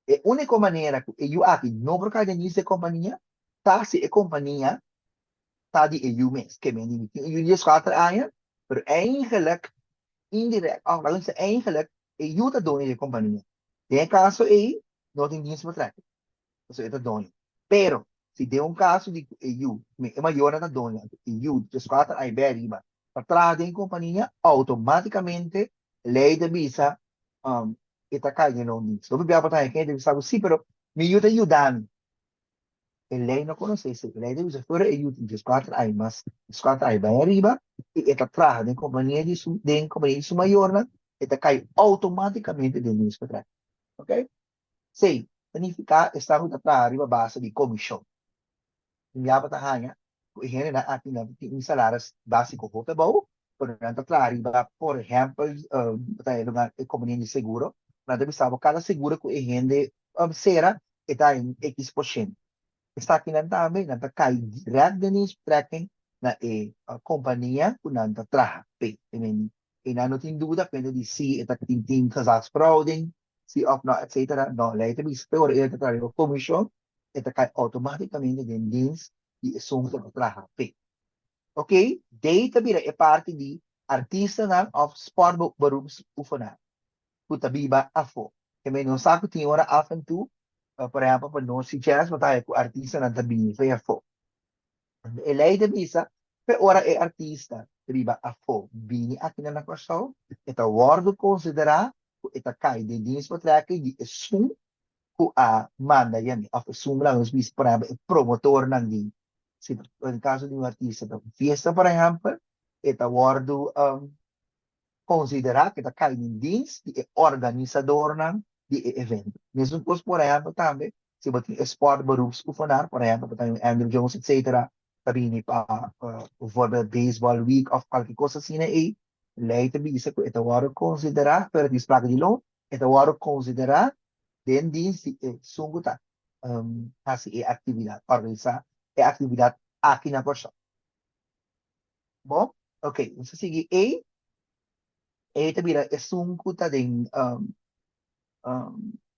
E úniko manera ku e yu aki no por kai den dienst di e kompania ta si e kompania ta di e yu mes. Ke men di mi tin un yu di 14 aña, pero eigenlijk indirèkt òf laga nos bisa eigenlijk e yu ta doño di e kompania. Den e kaso ei no tin dienstbetrekking. Pasobra e ta doño. Pero, si den un kaso di ku e yu, e mayornan ta doño, anto e yu di 14 aña bai ariba ta traha den kompania, outomátikamente lei ta bisa e ta kai den loondienst. Hopi bia bo ta haña kende ta bisa bo, sí, pero mi yu ta yuda mi. E lei no konosé esei. E lei ta bisa fuera e yu tin 14 aña mas 14 aña bai ariba i e ta traha den kompania di su den kompania di su mayornan, e ta kai outomátikamente den dienstvertrek. Oké? Esei ta nifiká esnan ku ta traha riba base di komishon. Un biaha bo ta haña ku e hendenan aki nan ta tin un salaris básiko hopi abou, pero nan ta traha riba, por ehèmpel, bo ta haña e kompania di seguro, nan ta bisa bo kada seguro ku e hende sera e ta haña un ekis por shento. Esakinan tambe nan ta kai dirèkt den dienstbetrekking na e kompania ku nan ta traha p'e. I nan no tin duda kuenta di si e ta tin tin gezagsverhouding, si of no etcetera, no, ley ta bisa peor e ta traha riba comision e ta cay automaticamente den dienst di esun cu ta traha p'e. Ok, dei ta bira e parti di artistanan of sportberoepsoefenaar cu ta biba afo. Ke men nos sa cu tin ora af en toe, por ehempel pa nos si chens bo ta haya cu artistanan ta bini for afo. E ley ta bisa p'e ora e artista riba afó bini akinan na Kòrsou, e ta wòrdu konsiderá ku e ta kai den dienstbetrekking di esun Ku a manda yami òf esun ku laga nos bisa, por ehèmpel, e promotornan di, si den kaso di un artista ta un fiesta, por ehèmpel, e ta wòrdu konsiderá ku e ta kai den dins di e organisadornan di e evento. Mesun kos, por ehèmpel, tambe si bo tin e sport beroepsoefenaar, por ehèmpel, bo ta un Andruw Jones etcetera, ta bini pa bijvoorbeeld baseball week òf kualke kos asina ei, lei ta bisa ku e ta wòrdu konsiderá, pero tin sprake di loon, e ta wòrdu konsiderá den dins di esun ku ta hasi e aktividat, organisá e aktividat aki na Kòrsou. Bon, ok, nos ta sigui ei, ei ta bira esun ku ta den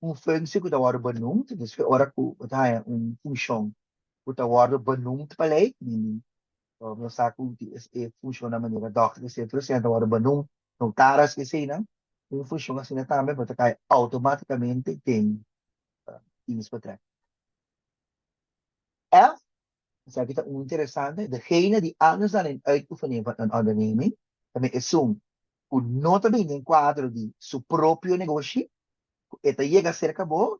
un functie ku ta wòrdu benoemd, dus fe ora ku bo ta haña un funshon ku ta wòrdu benoemd pa lei, nos sa ku e funshonnan manera dòkter etcetera, esei ta wòrdu benoemd Notaris eseinan, un funshon asina tambe bo ta kai outomátikamente den dienstbetrekking. F, esaki ta un interesante, degene die anders dan in uitoefening van een onderneming, tambe esun ku no ta bini den kuadro di su propio negoshi, ku e ta yega serka bo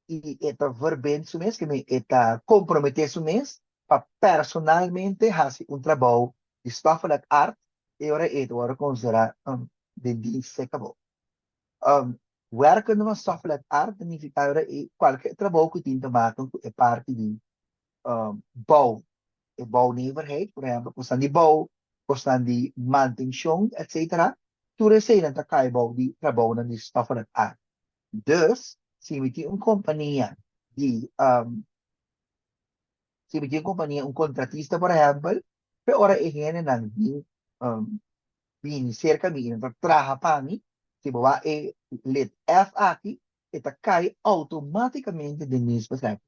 i e ta verbind su mes, keme e ta komprometé su mes pa personalmente hasi un trabou di stoffelijk aard, e ora ei ta wòrdu konsiderá den dienst serka bo. Werkende van stoffelijk aard ta nifiká e ora ei kualke trabou ku tin te maken ku e parti di bou, e bouwneverheid, por ehèmpel kosnan di bou, kosnan di mantenshon, etsetera, tur eseinan ta kai bou di trabounan di stoffelijk aard. Dus, si mi tin un kompania di, si mi tin un kompania, un kontratista por ehèmpel, pe ora e hendenan bin bini serka mi i nan ta traha pa mi, si bo wak e lid F aki, e ta kai outomátikamente den dienstbetrekking.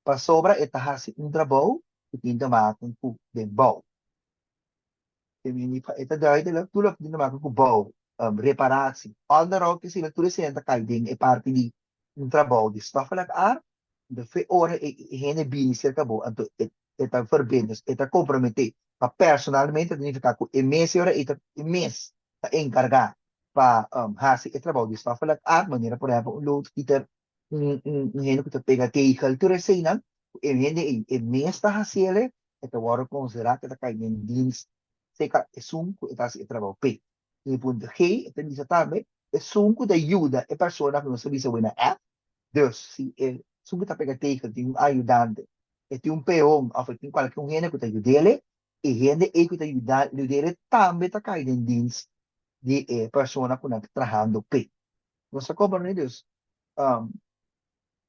Pasobra e ta hasi un trabou ku tin te maken ku den bou. Te bini pa e ta duidelijk tur loke tin te maken ku bou, reparatie, onderhoud, esei tur esei ta kai den e parti di un trabou di stoffelijk aard. Anto fe ora e hende bini serka bo anto e ta verbind, dus e ta komprometé pa personalmente, ta nifiká ku e mes e ora ei ta e mes ta enkargá pa hasi e trabou di stoffelijk aard, manera por ehèmpel un loodgieter, un hende ku ta pega tegel, tur eseinan, ku e hende ei e mes ta hasiel, e ta wòrdu konsiderá ku e ta kai den dienst serka esun ku e ta hasi e trabou p'e. I punto G, e ta bisa tambe, esun ku ta yuda e persona ku nos ta bisa wena F, dus si e esun ku ta pega tegel tin un ayudante, e tin un peon òf e tin kualke un hende ku ta yud'el, e hende ei ku ta yuda yud'el tambe ta kai den dienst di e persona ku nan ta trahando p'e. Nos ta komprendé dus,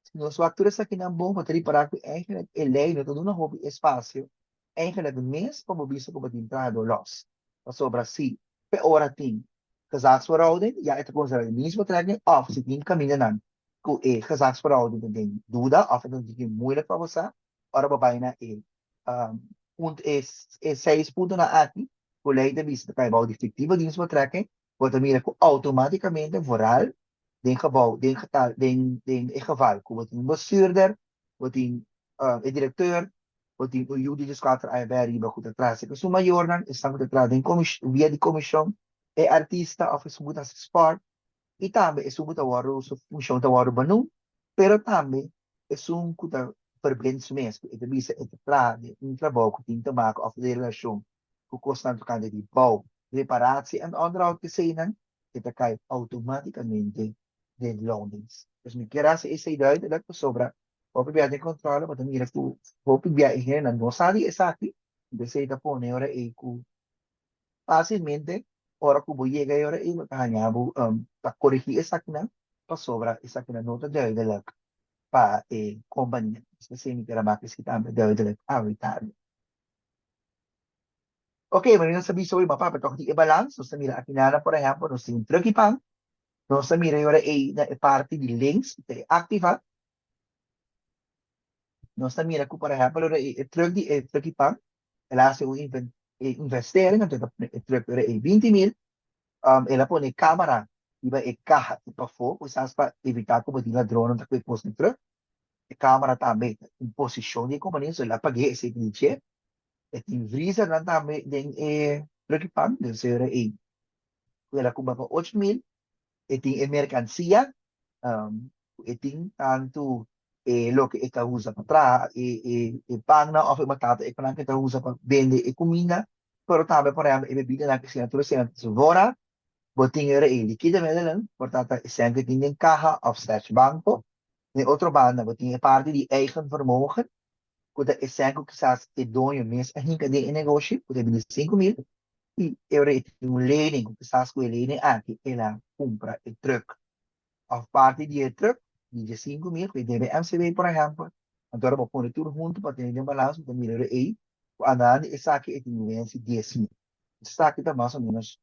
si nos wak tur esakinan bon, bo ta ripará ku eigenlijk e lei no ta duna hopi espasio eigenlijk mes pa bo bisa ku bo tin trahadó lòs. Pasobra si p'e ora tin gezagsverhouding, ya e ta konsiderá di dienstbetrekking, òf si tin kamindanan ku e gezagsverhouding ta den duda òf e ta un tiki moeilijk pa bo sa, ora bo bai na e punt e seis puntonan aki ku lei ta bisa ta kai bou di fictieve dienstbetrekking, bo ta mira ku outomátikamente vooral den gebou, den getal, den den e geval ku bo tin un bestuurder, bo tin e direkteur, bo tin un yu di dieskuater aña bai ariba ku ta traha serka su mayornan, esnan ku ta traha den komish via di komishon, e artista òf esun ku ta hasi spòrt i tambe esun ku ta wòrdu su funshon ta wòrdu benoemd, pero tambe esun ku ta verbind su mes, ku e ta bisa e ta traha den un trabou ku tin te maka òf den relashon ku kosnan tokante di bou, reparatie en onderhoud eseinan e ta kai outomátikamente den loondienst. Dus mi kier hasi esei duidelijk pasobra hopi bia den kontrole bo ta mira ku hopi bia e hendenan no sa di esaki, entonces esei ta pone ora ei ku fásilmente ora ku bo yega e ora ei bo ta haña bo ta korigí esakinan pasobra esakinan no ta duidelijk pa e kompania. Esei mi kier a maka esei tambe duidelijk awe tardi. Ok, manera nos a bisa hoy, m'a papia toch di e balans. Nos ta mira aki nana, por ehempel, nos tin un truck pan. Nos ta mira e ora ei na e parti di links, ku ta e activa. Nos ta mira ku, por ehempel, ora ei e truck di e truck pan, el a hasi un investering, anto e ta pone e truck ora ei 20 mil. El a pone camera riba e caha di pafó, kisas pa evita ku bo tin ladronnan ta kue kos den truck. E camera tambe ta un posishon di e kompania, so el a pag'é esei di dje. E tin vriezernan tambe den e truck pan, den seure ei ku el a kumpra pa 8000. E tin e merkansia. Ku e tin tantu e loke e ta usa pa traha e pannan òf e batata e konan ku e ta usa pa bende e kuminda, pero tambe por ehèmpel e bebidanan ku esei tur esei ta sobra, bo tin ora e likide middelen, por ta ta esei ku tin den kaha òf slash banko. Den otro banda bo tin e parti di eigen vermogen ku ta esei ku kisas e doño mes a hinka den e negoshi ku ta bini 5000 i e ora e tin un lening ku kisas ku e lening aki el a kumpra e trùk. Òf parti di e trùk di 15.000 ku e debe MCB por ehèmpel, anto ora bo pone tur huntu pa tene den balans bo ta mira ora ei ku andan di esaki e tin vensi 10.000. Esaki ta mas o ménos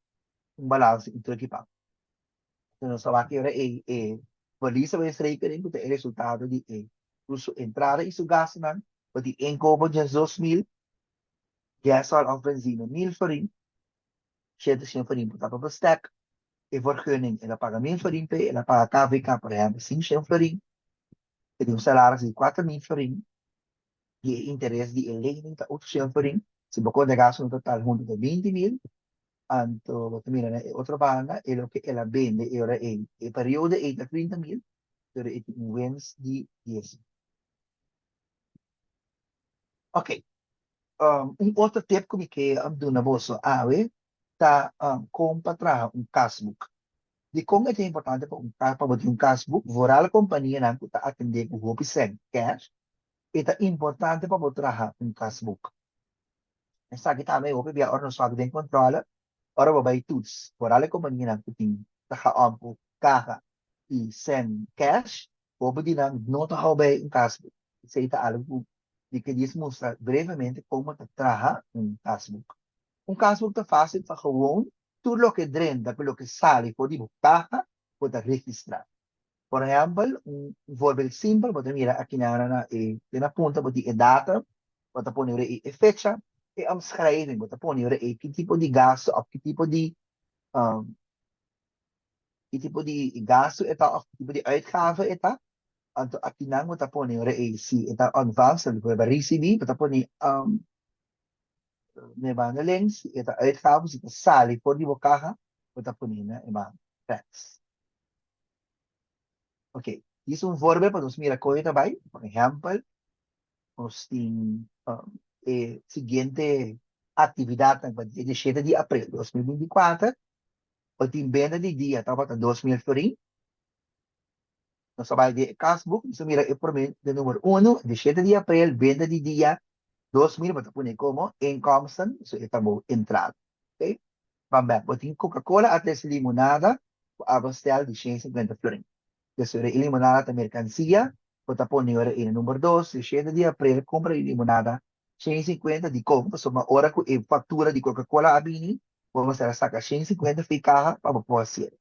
un balans di un trùk i pan. Entonces nos ta wak e ora ei e verliesrekening ku ta e resultado di e tur su entrada i su gastunan, bo tin inkopo 12.000, gasol òf benzine 1.000 florin, 700 florin bo ta pa bestek, e vergunning, el a paga 1.000 florin p'e, el a paga KVK por ehempel 500 florin, e tin un salaris di 4.000 florin, i e interes di e lening ta 800 florin, si bo konta e gastunan total huntu ta 20.000, anto bo ta mira na e otro banda e loke el a bende e ora ei, e periodo ei ta 30.000, pero e tin un wens di 10.000. Ok, un otro tip ku mi ke duna boso awe ta kon pa traha un kasboek. Dikon e ta importante pa un pa bo tin un kasboek? Vooral kompanianan ku ta atendé ku hopi sèn kèsh, e ta importante pa bo traha un kasboek. Esaki tambe hopi bia ora nos wak den kòntròle, ora bo bai toets, vooral e kompanianan ku tin traha òm ku kaha i sèn kèsh, hopi di nan no ta hou bai un kasboek. Esei ta algu ku mi ke djis mustra brevemente kon bo ta traha un kasboek. Un kasboek ta fásil pa gewoon tur loke drenta ku loke sali for di bo kaha bo ta registrá. Por ehèmpel, un voorbeeld simpel bo ta mira aki na na e den na punta bo tin e datum, bo ta pone ora ei e fecha, e omschrijving, bo ta pone ora ei ki tipo di gastu òf ki tipo di ki tipo di gastu e ta òf ki tipo di uitgave e ta. Anto akinan bo ta pone ora ei si e ta ontvangst, bo ta risibí, bo ta pone na e banda links, si e ta uitgave, si ta sali for di bo kaha, bo ta pone na e banda rechts. Ok, dis un voorbeeld pa nos mira kon e ta bai. Por ehèmpel, nos tin e siguiente aktividatnan pa dia 17 di aprel 2024. Bo tin benta di dia tabata 2000 florin. Nos a bai den e kasboek, nos a mira e promé de number uno, 17 di aprel, benta di dia 2000, bo ta pone komo inkomsten, so e ta bo entrada. Ok, ban bèk, bo tin Coca-Cola a trese limonada ku a bestel di 150 florin. Des ora e limonada ta merkansia, bo ta pone ora ei na number dos, 17 di aprel, kompra di limonada 150, dikon? Pasobra ora ku e faktura di Coca-Cola a bini, bo mester a saka 150 for e kaha pa bo por hasié.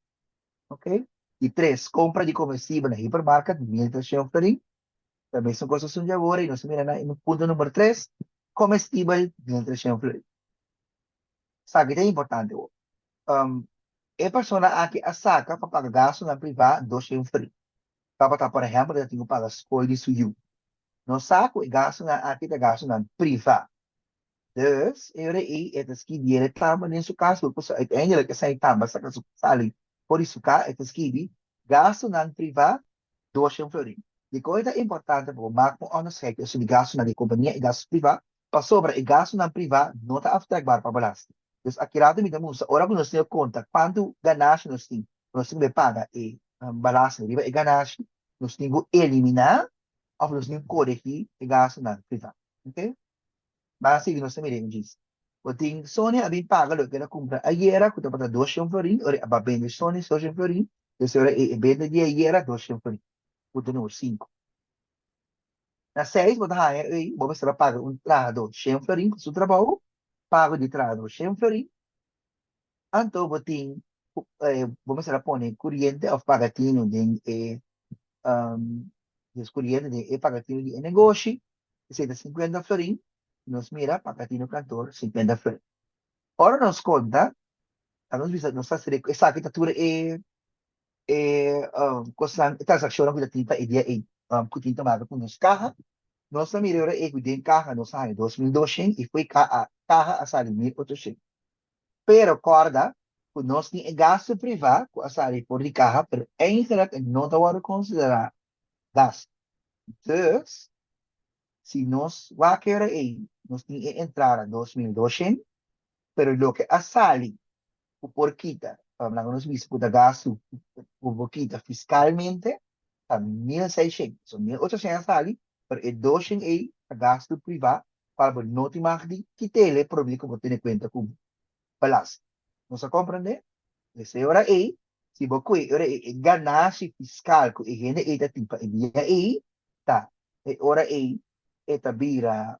Ok. Di tres, kompra di komestibel na hipermarket, 1300 florin. Ta mesun kos asun di awor i nos a mira na e punto number tres, komestibel, 1300 florin. Esaki ta importante wor. E persona aki a saka pa paga gastunan privá 200 florin. Tabata por ehèmpel e ta tin ku paga skol di su yu. Nos sa ku e gastunan aki ta gastunan privá. Dus, e ora ei e ta skibi el e tamba den su kas, pasobra uiteindelijk esei tamba saka su sali for di su kas, e ta skibi gastunan privá 200 florin. Dikon e ta importante pa bo mak un onderscheid tussen di gastunan di kompania i gastu privá? Pasobra e gastunan privá no ta aftrekbaar pa belasting. Dus aki rato mi ta mustra ora ku nos tin e konta kuantu ganashi nos tin, nos tin ku paga e belasting riba e ganashi, nos tin ku eliminá òf nos tin ku koregí e gastunan privá. Oke? Ban a sigui nos ta mira e djis. Bo tin Sonia a bin paga loke el a kumpra ayera ku tabata 200 florin, ora e a ba bende Sonia 200 florin, dus ora e bende di ayera 200 florin. Punto numero sinku. Na seis bo ta haña ei bo mester a paga un trahadó 100 florin pa su trabou, pago di trahadó 100 florin, anto bo tin bo mester a pone kuriente òf paga tinu den e des kuriente den e paga tinu di e negoshi, esei ta 50 florin, nos mira paga tinu kantor 50 florin. Ora nos konta, a nos bisa nos ta hasi esaki ta tur e e kosnan e transakshonnan ku ta tin pa e dia ei ku tin ta maka ku nos kaha, nos ta mira ora ei ku den kaha nos a haña 2200 i fo'i kaha a sali 1800. Pero kòrda ku nos tin e gastu privá ku a sali for di kaha pero eigenlijk e no ta wòrdu konsiderá. Gastu. Dus, si nos wak e ora ei, nos tin e entrada 2200, pero loke a sali ku por kita, laga nos bisa ku ta gastu ku por kita fiskalmente ta 1600. So 1800 a sali, pero e 200 ei ta gastu privá kual bo no tin mag di kit'el promé ku bo tene kuenta ku belasting. Nos a komprendé? Pues e ora ei, si bo kue e ora ei e ganashi fiskal ku e hende ei ta tin pa e dia ei, ta e ora ei e ta bira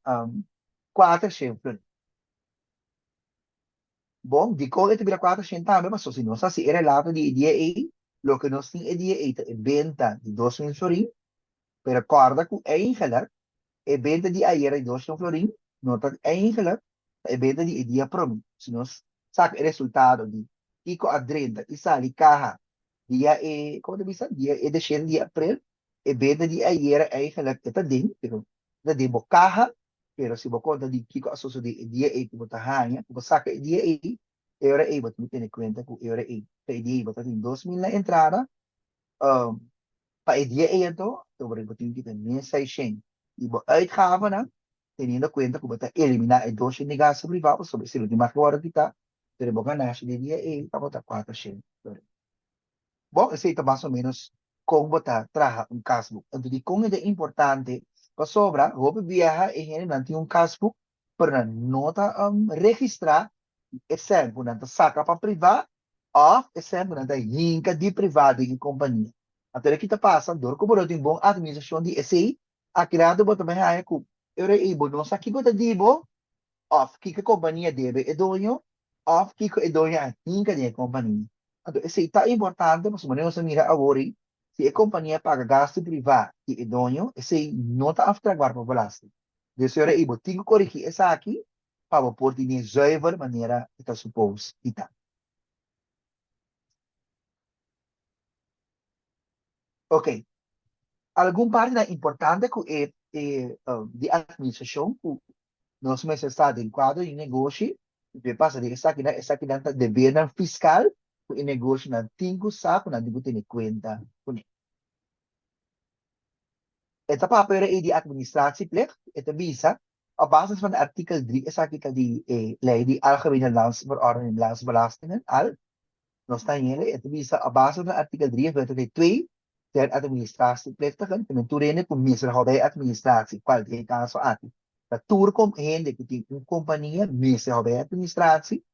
400 florin. Bon, dikon e ta bira 400 tambe? Pasobra si nos hasi e relato di e dia ei, loke nos tin e dia ei ta e benta di 2000 florin, pero kòrda ku eigenlijk e benta di ayera di 2000 florin no ta eigenlijk ta e benta di e dia promé. Si nos saka e resultado di kiko a drenta i sali kaha dia e, komo ta bisa, dia e deshende di aprel, e benta di ayera eigenlijk e ta den, pero e ta den bo kaha, pero si bo konta di kiko a sosodé e dia ei ku bo ta haña, ku bo saka e dia ei, e ora ei bo tin ku tene kuenta ku e ora ei pa e dia ei bo ta tin 2000 na entrada, pa e dia ei anto, sobre bo tin ku ta 1600 di bo uitgavennan, teniendo kuenta ku bo ta eliminá e 200 di gastu privá pasobra esei lo tin mas ku wòrdu kitá, pero bo ganashi di e dia ei tabata 400 florin. Bon, esei ta mas o ménos kon bo ta traha un kasboek. Anto dikon e ta importante? Pasobra hopi biaha e hendenan tin un kasboek pero nan no ta registrá e sèn ku nan ta saka pa privá òf e sèn ku nan ta hinka di privá den e kompania. Anto loke ta pasa dor ku bo no tin bon atministrashon di esei, akirado bo ta bai haña ku e ora ei bo no sa kiko ta di bo òf kiko e kompania debe e doño òf kiko e doño a hinka den e kompania. Anto esei ta importante pasobra manera nos a mira awor ei, si e kompania paga gastu privá di e doño, esei no ta aftragbar pa belasting. Dus e ora ei bo tin ku korigí esaki pa bo por tene zuiver manera e ta supos di ta. Oké, algun partinan importante ku e di atministrashon ku nos mester sa den kuadro di negoshi, be pasa di esakinan, esakinan ta debernan fiskal ku e negoshinan tin ku sa ku nan tin ku tene kuenta kuné. E ta papia ora ei di administratieplicht, e ta bisa, op basis van artikel 3, esaki ta di e lei di Algemene Landsverordening Landsbelastingen, al, nos ta hende, e ta bisa op basis van artikel 43 2, zijn administratieplichtigen, te men tur hende ku mester hou bij administratie, kual den e kaso aki ta tur hende ku tin un kompania mester hou bij administratie,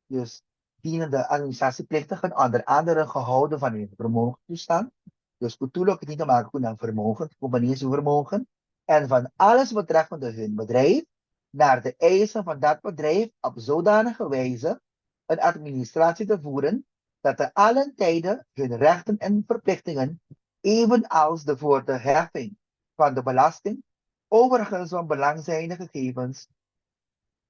dus dienen de administratieplichtigen onder andere gehouden van hun vermogenstoestand, dus ku tur loke tin te maken ku nan vermogen, kompania su vermogen, en van alles betreffende hun bedrijf, naar de eisen van dat bedrijf op zodanige wijze een administratie te voeren dat te allen tijde hun rechten en verplichtingen, evenals de voor de heffing van de belasting overigens van belang zijnde gegevens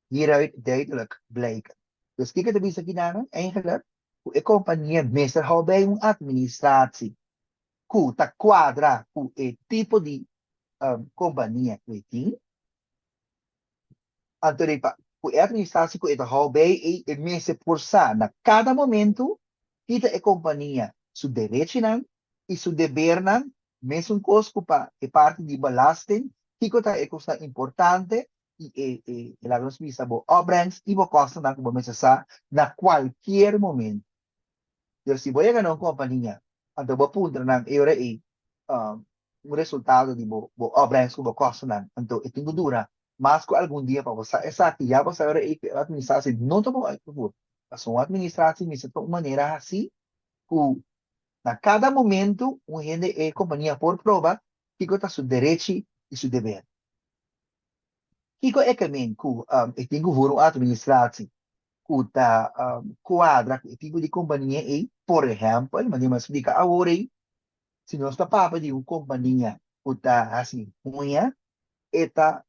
hieruit duidelijk blijken. Dus kiko ta bisa kinan eigenlijk? Ku e kompania mester hou bij un administratie ku ta kuadra ku e tipo di kompania ku e tin. Anto di pa ku e administratie ku e ta hou bij ei e mester por sa na kada momento ki ta e kompania su derechinan i su debernan, mesun kos ku pa e parti di belasting, kiko ta e kosnan importante i e e laga nos bisa bo opbrengst i bo kostonan ku bo mester sa na kualkier momento. Pero si bo yega na un kompania anto bo puntra nan e ora ei un resultado di bo bo opbrengst ku bo kostonan anto e tin ku dura mas ku algun dia pa bo sa esaki ya bo sa e ora ei ku e administratie no ta bon uitgevoerd. Pasobra un administratie mester ta un manera hasi ku na kada momento un hende e kompania por proba kiko ta su derechi i su deber. Kiko e ke men ku e tin ku voer un administratie ku ta kuadra ku e tipo di kompania ei? Por ehèmpel, manera mi a splika awor ei, si nos ta papia di un kompania ku ta hasi huña, e ta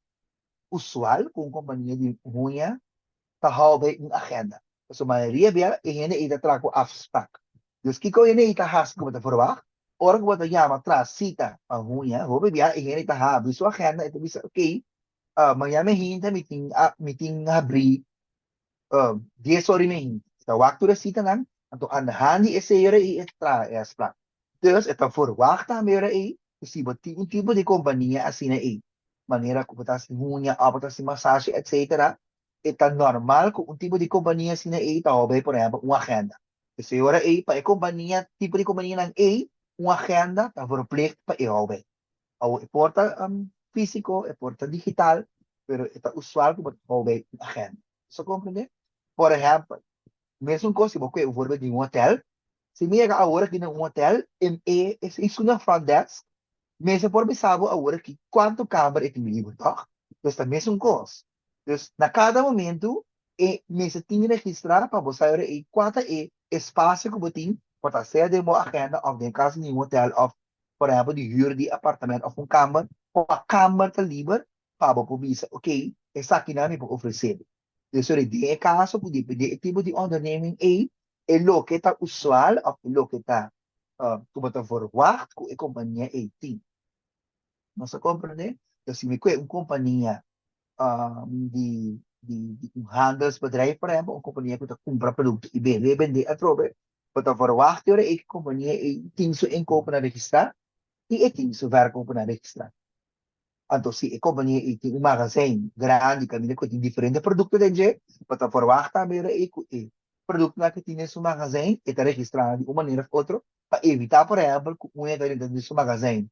usual ku un kompania di huña ta hou bij un agenda. Pasobra mayoria bia e hende ei ta traha ku afspraak. Dus kiko e hende ei ta hasi ku bo ta verwagt? Ora ku bo ta yama traha sita pa huña, hopi bia e hende ei ta habri su agenda, e ta bisa oké, mañana mi hinta mi tin mi tin habri 10 ora i mi hinta. E ta wak tur e sitanan, anto anhandi esei ora ei e traha e afspraak. Dus e ta verwacht tambe ora ei ku si bo tin un tipo di kompania asina ei, manera ku bo ta hasi huña òf bo ta hasi masashi etsetera, e ta normal ku un tipo di kompania asina ei ta hou bei por ehèmpel un agenda. P'esei ora ei pa e kompania, tipo di kompanianan ei, un agenda ta verplicht pa e hou bei. Awor e por ta físiko, e por ta digital, pero e ta usual ku bo ta hou bei un agenda. Bo sa komprendé? Por ehèmpel, mesun kos si bo kue bijvoorbeeld di un hotel, Si mi yega awor aki na un hotel, en e esun na front desk mester por bisa bo awor aki cuanto kamer e tin liber, toch? Dus ta mesun cos. Dus na cada momento e mester tin registra pa bo sa ora ei cua ta e espacio cu bo tin, por ta sea den bo agenda of den caso di un hotel of por ehempel di huur di apartamento of un kamer, cua kamer ta liber pa bo por bisa, ok, esakinan mi por ofrece bo. Dus ora den e caso cu depende e tipo di onderneming ei, e loke ta usual of e loke ta ku bo ta verwacht ku e kompania ei tin. Nos a komprendé? Dus si mi kue un kompania di di di un handelsbedrijf por ehempel, un kompania ku ta kumpra produkto i bende bende atrobe, bo ta verwacht ora e kompania ei tin su inkoopnan registrá i e tin su verkoopnan registrá. Anto si e kompania ei tin un magazijn grandi kaminda ku tin diferente produkto den dje, bo ta verwagt tambe ora ei ku e produktonan ku tin den su magazijn e ta registrá nan di un manera òf otro pa evitá por ehèmpel ku un hende ta drenta den su magazijn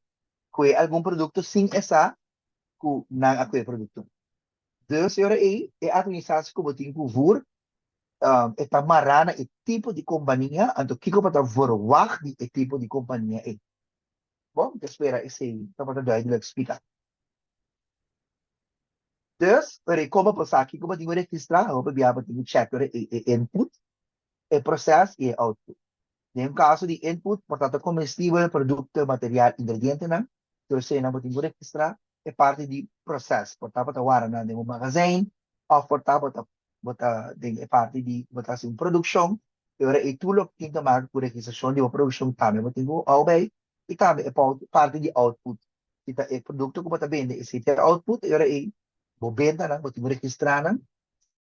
kue algun produkto sin e sa ku nan a kue e produkto. Dus e ora ei e administratie ku bo tin ku voer e ta mará na e tipo di kompania anto kiko bo ta verwagt di e tipo di kompania ei. Bon, mi ta spera esei tabata duidelijk splika. Dus, ora e koba por sa kiko bo tin ku registrá, hopi bia bo tin ku chèk ora e e input, e proses i e output. Den un kaso di input, por ta ta komestibel, produkto, material, ingredientenan, tur eseinan bo tin ku registrá. E parti di proses, por ta bo ta warda nan den un magazijn òf por ta bo ta bo ta den e parti di bo ta hasi un produkshon, e ora ei tur loke tin te maka ku registrashon di bo produkshon tambe bo tin ku hou bei i tambe e parti di output, si ta e produkto ku bo ta bende esei ta e output, e ora ei bo bentanan bo tin ku registrá nan,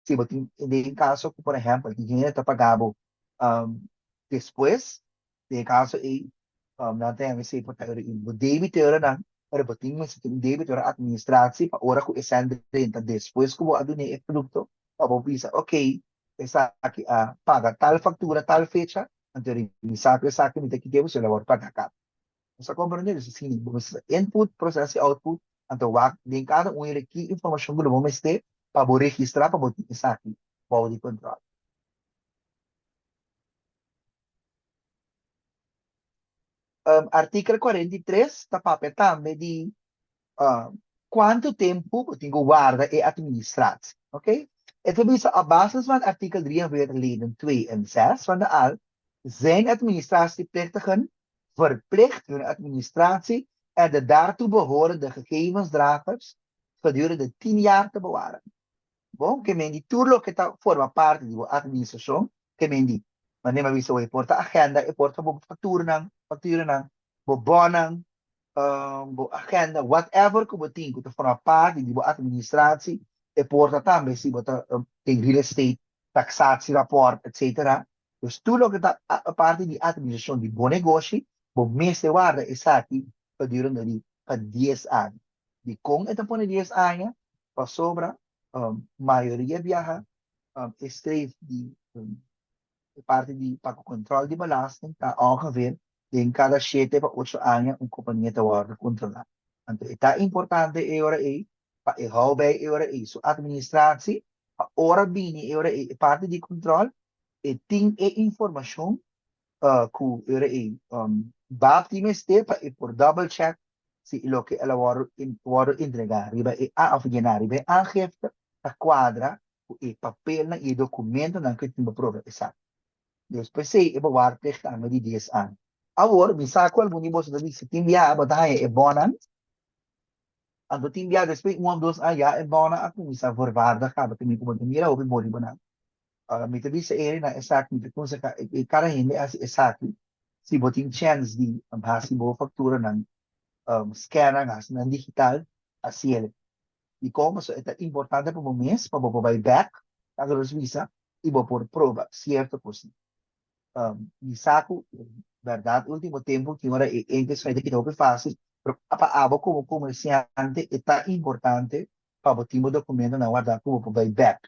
si bo tin den kaso ku por ehèmpel tin hende ta paga bo despues Den e kaso ei, nan ta yama esei por ta bo debiteurnan, pero bo tin mester tin un debiteur administratie pa ora ku e sèn drenta despues ku bo a dun'é e produkto, pa bo bisa, ok, esaki a paga tal faktura tal fecha, anto mi sa ku esaki mi ta kit'é bo, si el a wòrdu pagá kaba. Bo sa komprendé? Dus asina, bo mester sa input, proses i output, anto wak den kada un hende ki informashon ku lo bo mester pa bo registrá pa bo tin esaki bou di kontròl. Artíkel 43 ta papia tambe di kuantu tempu bo tin ku warda e atministratie. Oké? E ta bisa op basis van artikel 43 leden 2 en 6 van de al zijn administratieplichtigen verplicht hun administratie en de daartoe behorende gegevensdragers gedurende 10 jaar te bewaren. Bon, ke men di tur loke ta forma parti di bo atministrashon, ke men di, manera mi a bisa bo, e por ta agenda, e por ta bo fakturnan, fakturanan, bo bonnan, bo agenda, whatever ku bo tin ku ta forma parti di bo atministratie, e por ta tambe si bo ta den real estate, taxatierapport, etcetera. Dus tur loke ta parti di atministrashon di bo negoshi, bo mester warda esaki gedurende di pa dies aña. Dikon e ta pone dies aña? Pasobra mayoria biaha e streef di e parti di pa ku kontrol di belasting ta ongeveer den kada shete pa ocho aña un kompania ta wòrdu kontrolá. Anto e ta importante e ora ei pa e hou bei e ora ei su atministratie pa ora bini e ora ei e parti di kontrol e tin e informashon ku e ora ei bab tin mester pa e por double check si e loke el a wòrdu entregá riba e òf yená riba e aangifte ta kuadra ku e papelnan i e dokumentonan ku e tin pa proba esaki. Dus p'esei e bewaarplicht tambe di dies aña. Awor, mi sa ku algun di boso ta bisa tin biaha bo ta haña e bonnan, anto tin biaha despues un òf dos aña ya e bonnan a kuminsá verwaardig kaba, te mi ku bo ta mira hopi bon riba nan. Mi ta bisa eri na esaki, mi ta konsehá kada hende hasi esaki, si bo tin chèns di hasi bo fakturanan, scan nan, hasi nan digital, hasiel. Dikon? Pasobra e ta importante pa bo mes, pa bo por bai bèk, laga nos bisa, i bo por proba sierto kosnan. Mi sa ku Bèrdat último tempu tin ora e enkes ta kita hopi fásil, pero pa abo komo komersiante e ta importante pa bo tin bo dokumentonan wardá ku bo por bai bèk.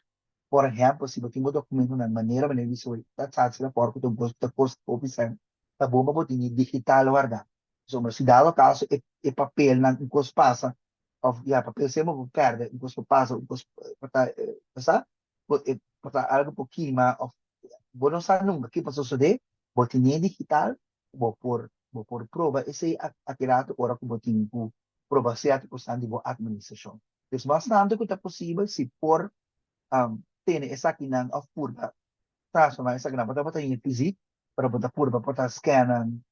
Por ehèmpel, si bo tin bo dokumentonan manera manera di soy ta tsachi rapòrt ku ta un kos ku ta kosta hopi sèn, ta bon pa bo tin e digital wardá. Pasobra si dado kaso e e papelnan un kos pasa òf ya papel semper bo por pèrdè, un kos por pasa, un kos por ta sa bo e por ta algo por kima of bo no sa nunca ki por sosode, bo tene digital bo por bo por proba esey aki rato ora cu bo tin cu proba cierto cosnan di bo administracion. Dus mas tanto cu ta posibel si por tene esakinan of purba transforma esakinan, bo tabata hende fysiek pero bo ta purba por ta scanan,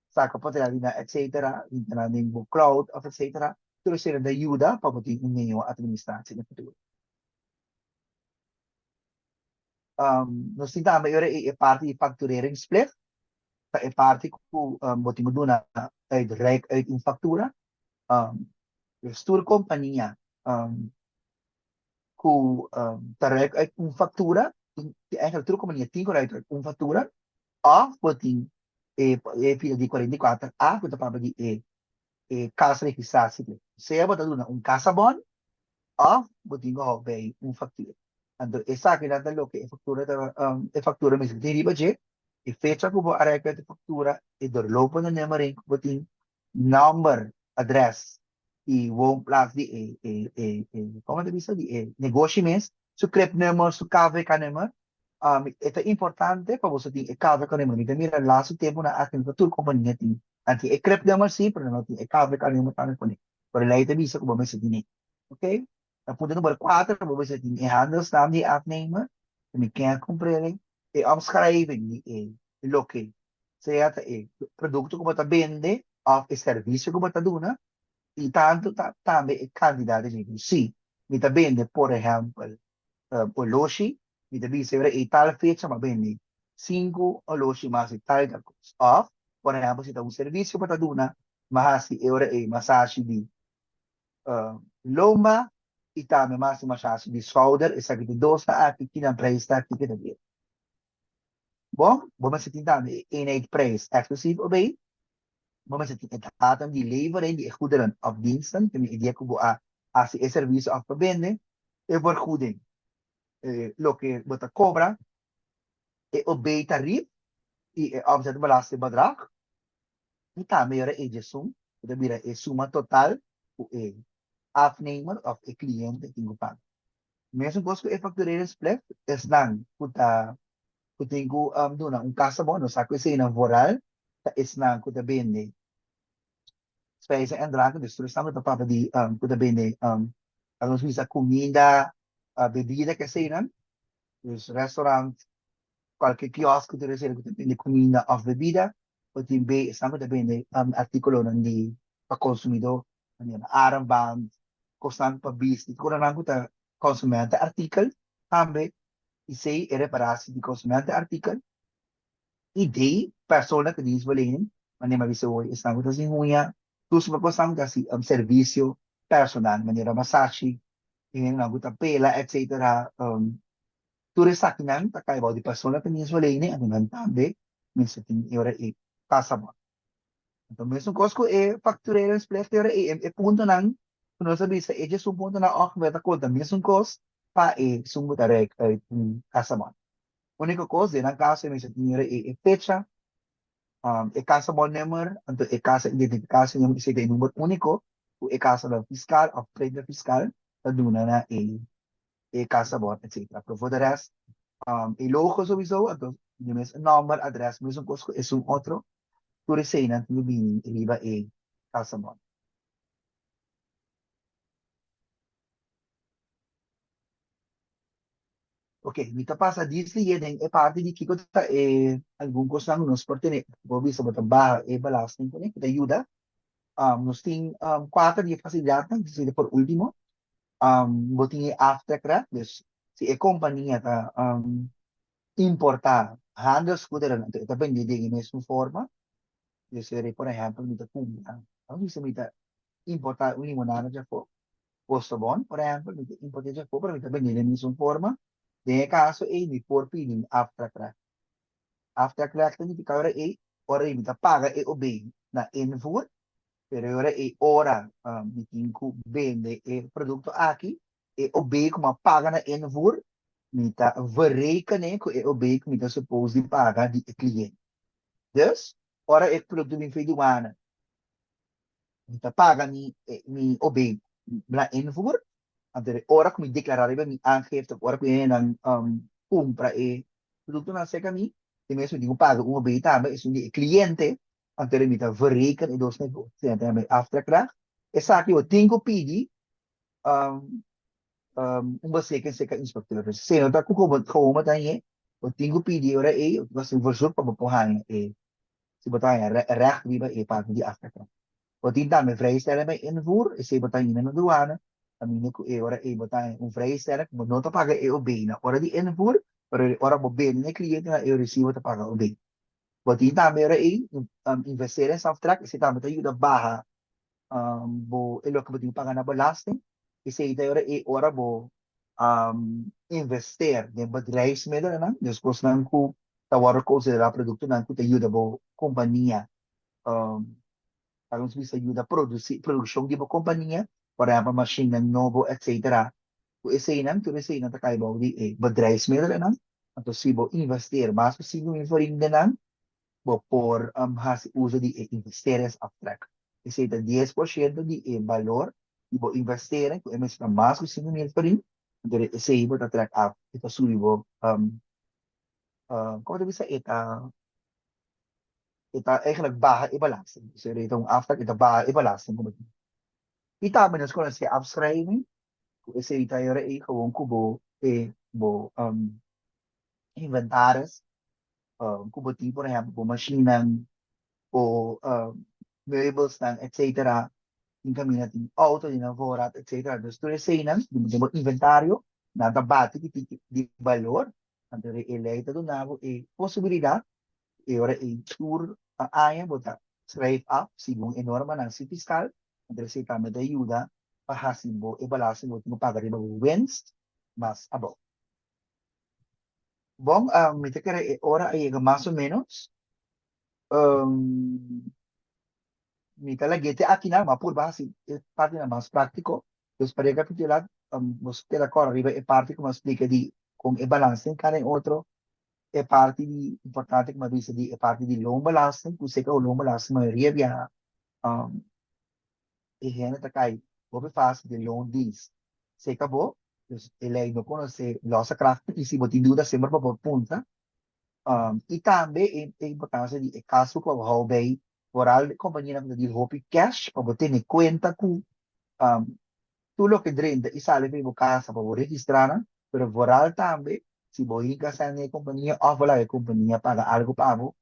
saca potrel di nan etcetera, hinta nan den bo cloud of etcetera, tur esey nan ta yuda pa bo tin un mihor administratie den futuro. Nos tin tambe e ora ei e parti di factureringsplicht, ta e parti ku bo tin ku duna uit rijk uit un factura. Dus tur kompania ku ta rijk uit un factura, eigenlijk tur kompania tin ku rijk uit un factura, òf bo tin e e di 44 A ku ta papia di e e kasregistrasieplicht. Sea bo ta duna un kasabon òf bo tin ku hou bei un faktura. Anto esakinan ta loke e faktura ta e faktura mester tin riba dje, e fecha ku bo a rèk e faktura, e doorlopende nummering ku bo tin, nòmber, adrès i woonplaats di e e e e komo ta bisa di e negoshi mes, su cribnummer, su KVK-nummer. E ta importante pa boso tin e KVK-nummer. Mi ta mira laatste tempunan aki no ta tur kompania tin. Nan tin e cribnummer si, pero nan no tin e KVK-nummer tambe pone. Pero lei ta bisa ku bo mester tine. Ok? Na punto number kuater bo mester tin e handelsnaam di e afnemer, ku mi ken a kumpr'e, e omschrijving di e loke sea ta e produkto ku bo ta bende òf e servisio ku bo ta duna, i tantu ta tambe e kantidat di dinero. Si mi ta bende por ehèmpel oloshi, mi ta bisa ora ei tal fecha mi a bende sinku oloshi mas di tal i tal kos. Òf por ehèmpel si ta un servisio ku bo ta duna, mi a hasi e ora ei masashi di lomba i tambe mi a hasi masashi di skouder, esaki ta dos ta aki, kinan preis ta aki, kita bira. Bon, bo mester tin tambe e eenheidprijs eksklusief obei, bo mester tin e datum di levering di e goederen òf diensten, te e dia ku bo a hasi e servisio òf pa bende, e vergoeding, loke bo ta kobra, e OB-tarief i e omzetbelastingbedrag. I tambe ora e djesun ku ta bira e suma total ku e afnemer òf e kliente tin ku paga. Mesun kos ku e factureringsplicht, esnan ku ta ku tin ku duna un kasabon, nos sa ku eseinan vooral ta esnan ku ta bende spijzen en dranken, dus tur esnan ku ta papia di ku ta bende laga nos bisa kuminda, bebida ku eseinan, dus restaurant, kualke kiosk ku tur esei ku ta bende kuminda òf bebida, bo tin be esnan ku ta bende artíkulonan di pa konsumidó, manera armband, kosnan pa bisti, kosanan ku ta konsumentenartikel tambe, i sei e reparatie di konsumentenartikel i di persoonlijke dienstverlening, manera mi a bisa hoy, esnan ku ta hasi huña, tur suma kosnan ku ta hasi servisio personal, manera masashi, hendenan ku ta pela, etcetera. Tur esakinan ta kai bou di persoonlijke dienstverlening, anto nan tambe mester tin e ora ei pasabon. Anto mesun kos ku e factureringsplicht e ora ei, e puntonan ku nos a bisa, e djesun puntonan ongeveer ta konta mesun kos pa e esun ku ta rek uit un kasabon. Uniko kos den nan kaso e mester tin e ora ei e fecha, e kasabonnummer, anto e kasa identifikasienummer, esei ta e number uniko ku e kasanan fiskal òf prenda fiskal ta duna na e e kasabon etcetera. Pero for de rest e logo sowiso, anto di mes nomber, adres, mesun kos ku esun otro, tur eseinan tin ku bini riba e kasabon. Ok, mi ta pasa dies liye den e parti di kiko ta e algun kosnan ku nos por tene, bo bisa bo ta baha e belasting kuné, ku ta yuda. Nos tin kuater di e fasilidatnan, esei ta por ultimo. Bo tin e aftrekrecht, dus si e kompania ta importá handelsgoederen, anto e ta bendé den e mesun forma. Dus por por ehèmpel mi ta kumpra, a bisa mi ta importá un limonada djafó, Postobon por ehèmpel, mi ta import'é djafó pero mi ta bendé den e mesun forma, den e kaso ei mi por pidi un aftrekrecht. Aftrekrecht ta nifiká ora ei. Ora mi ta paga e OB na invoer, pero ora e ora mi tin ku bende e produkto aki, e OB ku mi a paga na invoer, mi ta verrekenen ku e OB ku mi ta suppose di paga di e kliente. Dus, ora e produkto bin for douane, mi ta paga mi OB na invoer, anto ora ku mi deklará riba mi aangifte, ora ku nan kumpra e produktonan serka mi, e mes mi tin ku paga un OB tambe, esun di e kliente, anto mi ta verreken e dos negoshi, aftrekrecht. Esaki bo tin ku pidi un beschikking serka inspecteur. Dus si no ta ku gewoon bo ta hañ'é, bo tin ku pidi ora ei, bo hasi un verzoek pa bo por haña e, si bo ta haña recht riba e parti di aftrekrecht. Bo tin tambe vrijstelling bij invoer, esei bo ta haña na douane, kaminda ku e ora ei bo ta haña un vrijstelling ku bo no ta paga e OB na ora di invoer, pero ora bo bende na e kliente na e resibo ta paga OB. Bo tin tambe ora ei investeringsaftrek, esei tambe ta yuda baha bo e loke bo tin ku paga na belasting. Esei ta ora ei ora bo investeer den bedrijfsmiddelennan, dus kosnan ku ta wòrdu konsiderá produktonan ku ta yuda bo kompania, laga nos bisa yuda produsí produkshon di bo kompania, por ehèmpel mashinnan nobo etsetera. Ku eseinan tur eseinan ta kai bou di e bedrijfsmiddelennan. Anto si bo investeer mas ku 5000 florin den nan, bo por hasi uso di e investeringsaftrek. Esei ta 10% di e balor di bo investering, ku e mester ta mas ku 5000 florin, anto esei bo ta trek af, e ta subi bo, komo ta bisa, e ta eigenlijk baha e belasting. Dus e ta un aftrek, e ta baha e belasting ku bo tin. I tambe nos konosé afschrijving, ku esei ta yora ei gewoon ku bo e bo inventaris ku bo tin, por ehèmpel bo mashinnan, bo meubelsnan, etsetera. Tin kaminda tin outo di nan voorraad, etsetera. Dus tur eseinan den bo inventario nan ta bati ki tiki di balor. Anto e lei ta duna bo e posibilidat e ora ei tur aña bo ta schrijf af segun e normanan si fiskal. Anto esei tambe ta yuda pa hasi bo e belasting ku bo tin ku paga riba bo winst mas abou. Bon, mi ta kere e ora a yega mas o menos. Mi ta lag'é te akinan, ma purba hasi e partinan mas práktiko. Dus pa rekapitulá, nos keda kòrda riba e parti ku mi a splika di kon e balansa den kada en otro, e parti di importante ku mi a bisa di e parti di loonbelasting, ku seka ku loonbelasting mayoria biaha e hende ta kai hopi fásil den loondienst. Seka bo, dus e lei no konosé losse krachten i si bo tin duda semper bo por puntra. I tambe e importansia di e kasboek pa bo hou bei, foral e kompanianan ku ta deal hopi cash, pa bo tene kuenta ku tur loke drenta i sali for di bo kasa pa bo registrá nan, pero foral tambe si bo hinka sèn den e kompania òf bo laga e kompania paga algu pa bo,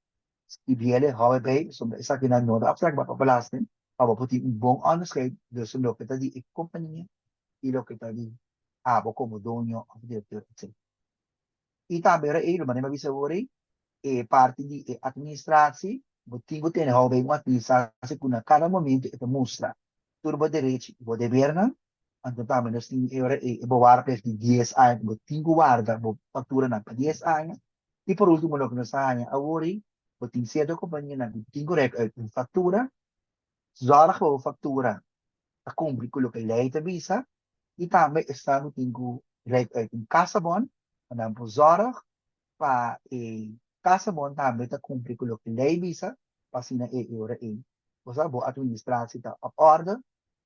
skibiel e hou e bei, pasobra esakinan no ta afstrakbaar pa belasting, pa bo por tin un bon onderscheid tussen loke ta di e kompania i loke ta di abo komo doño òf direktor etcetera. I tambe ora ei, manera mi a bisa awor ei, e parti di e administratie, bo tin ku tene hou bei un administratie ku na kada momento e ta mustra tur bo derechi i bo debernan. Anto tambe nos tin e ora ei e bewaarplicht di 10 aña ku bo tin ku warda bo fakturanan pa 10 aña. I por ultimo loke nos a haña awor ei, bo tin sierto kompanianan ku tin ku rek uit un faktura. Zorg pa bo faktura ta kumpli ku loke lei ta bisa i tambe esnan ku tin ku rek uit un kasabon pa nan por zorg pa e kasabon tambe ta kumpli ku loke lei bisa pa asina e ora ei bo sa bo administratie ta op orde.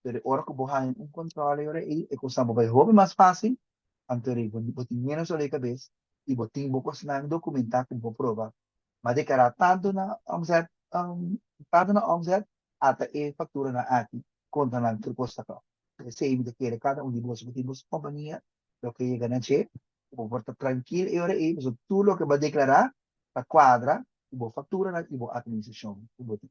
Pero ora ku bo haña un kontrole e ora ei e kosnan bo bai hopi mas fásil, anto bo tin ménos dolor di kabes i bo tin bo kosnan dokumentá ku bo proba ma deklará tantu na omzet tantu na omzet ata e fakturanan aki kontra nan tur kos ta kla. P'esei mi ta kere kada un di boso ku tin boso kompania lo ke yega na dje ku bo por ta trankil e ora ei pasobra tur loke bo a deklará ta kuadra ku bo fakturanan i bo administrashon ku bo tin.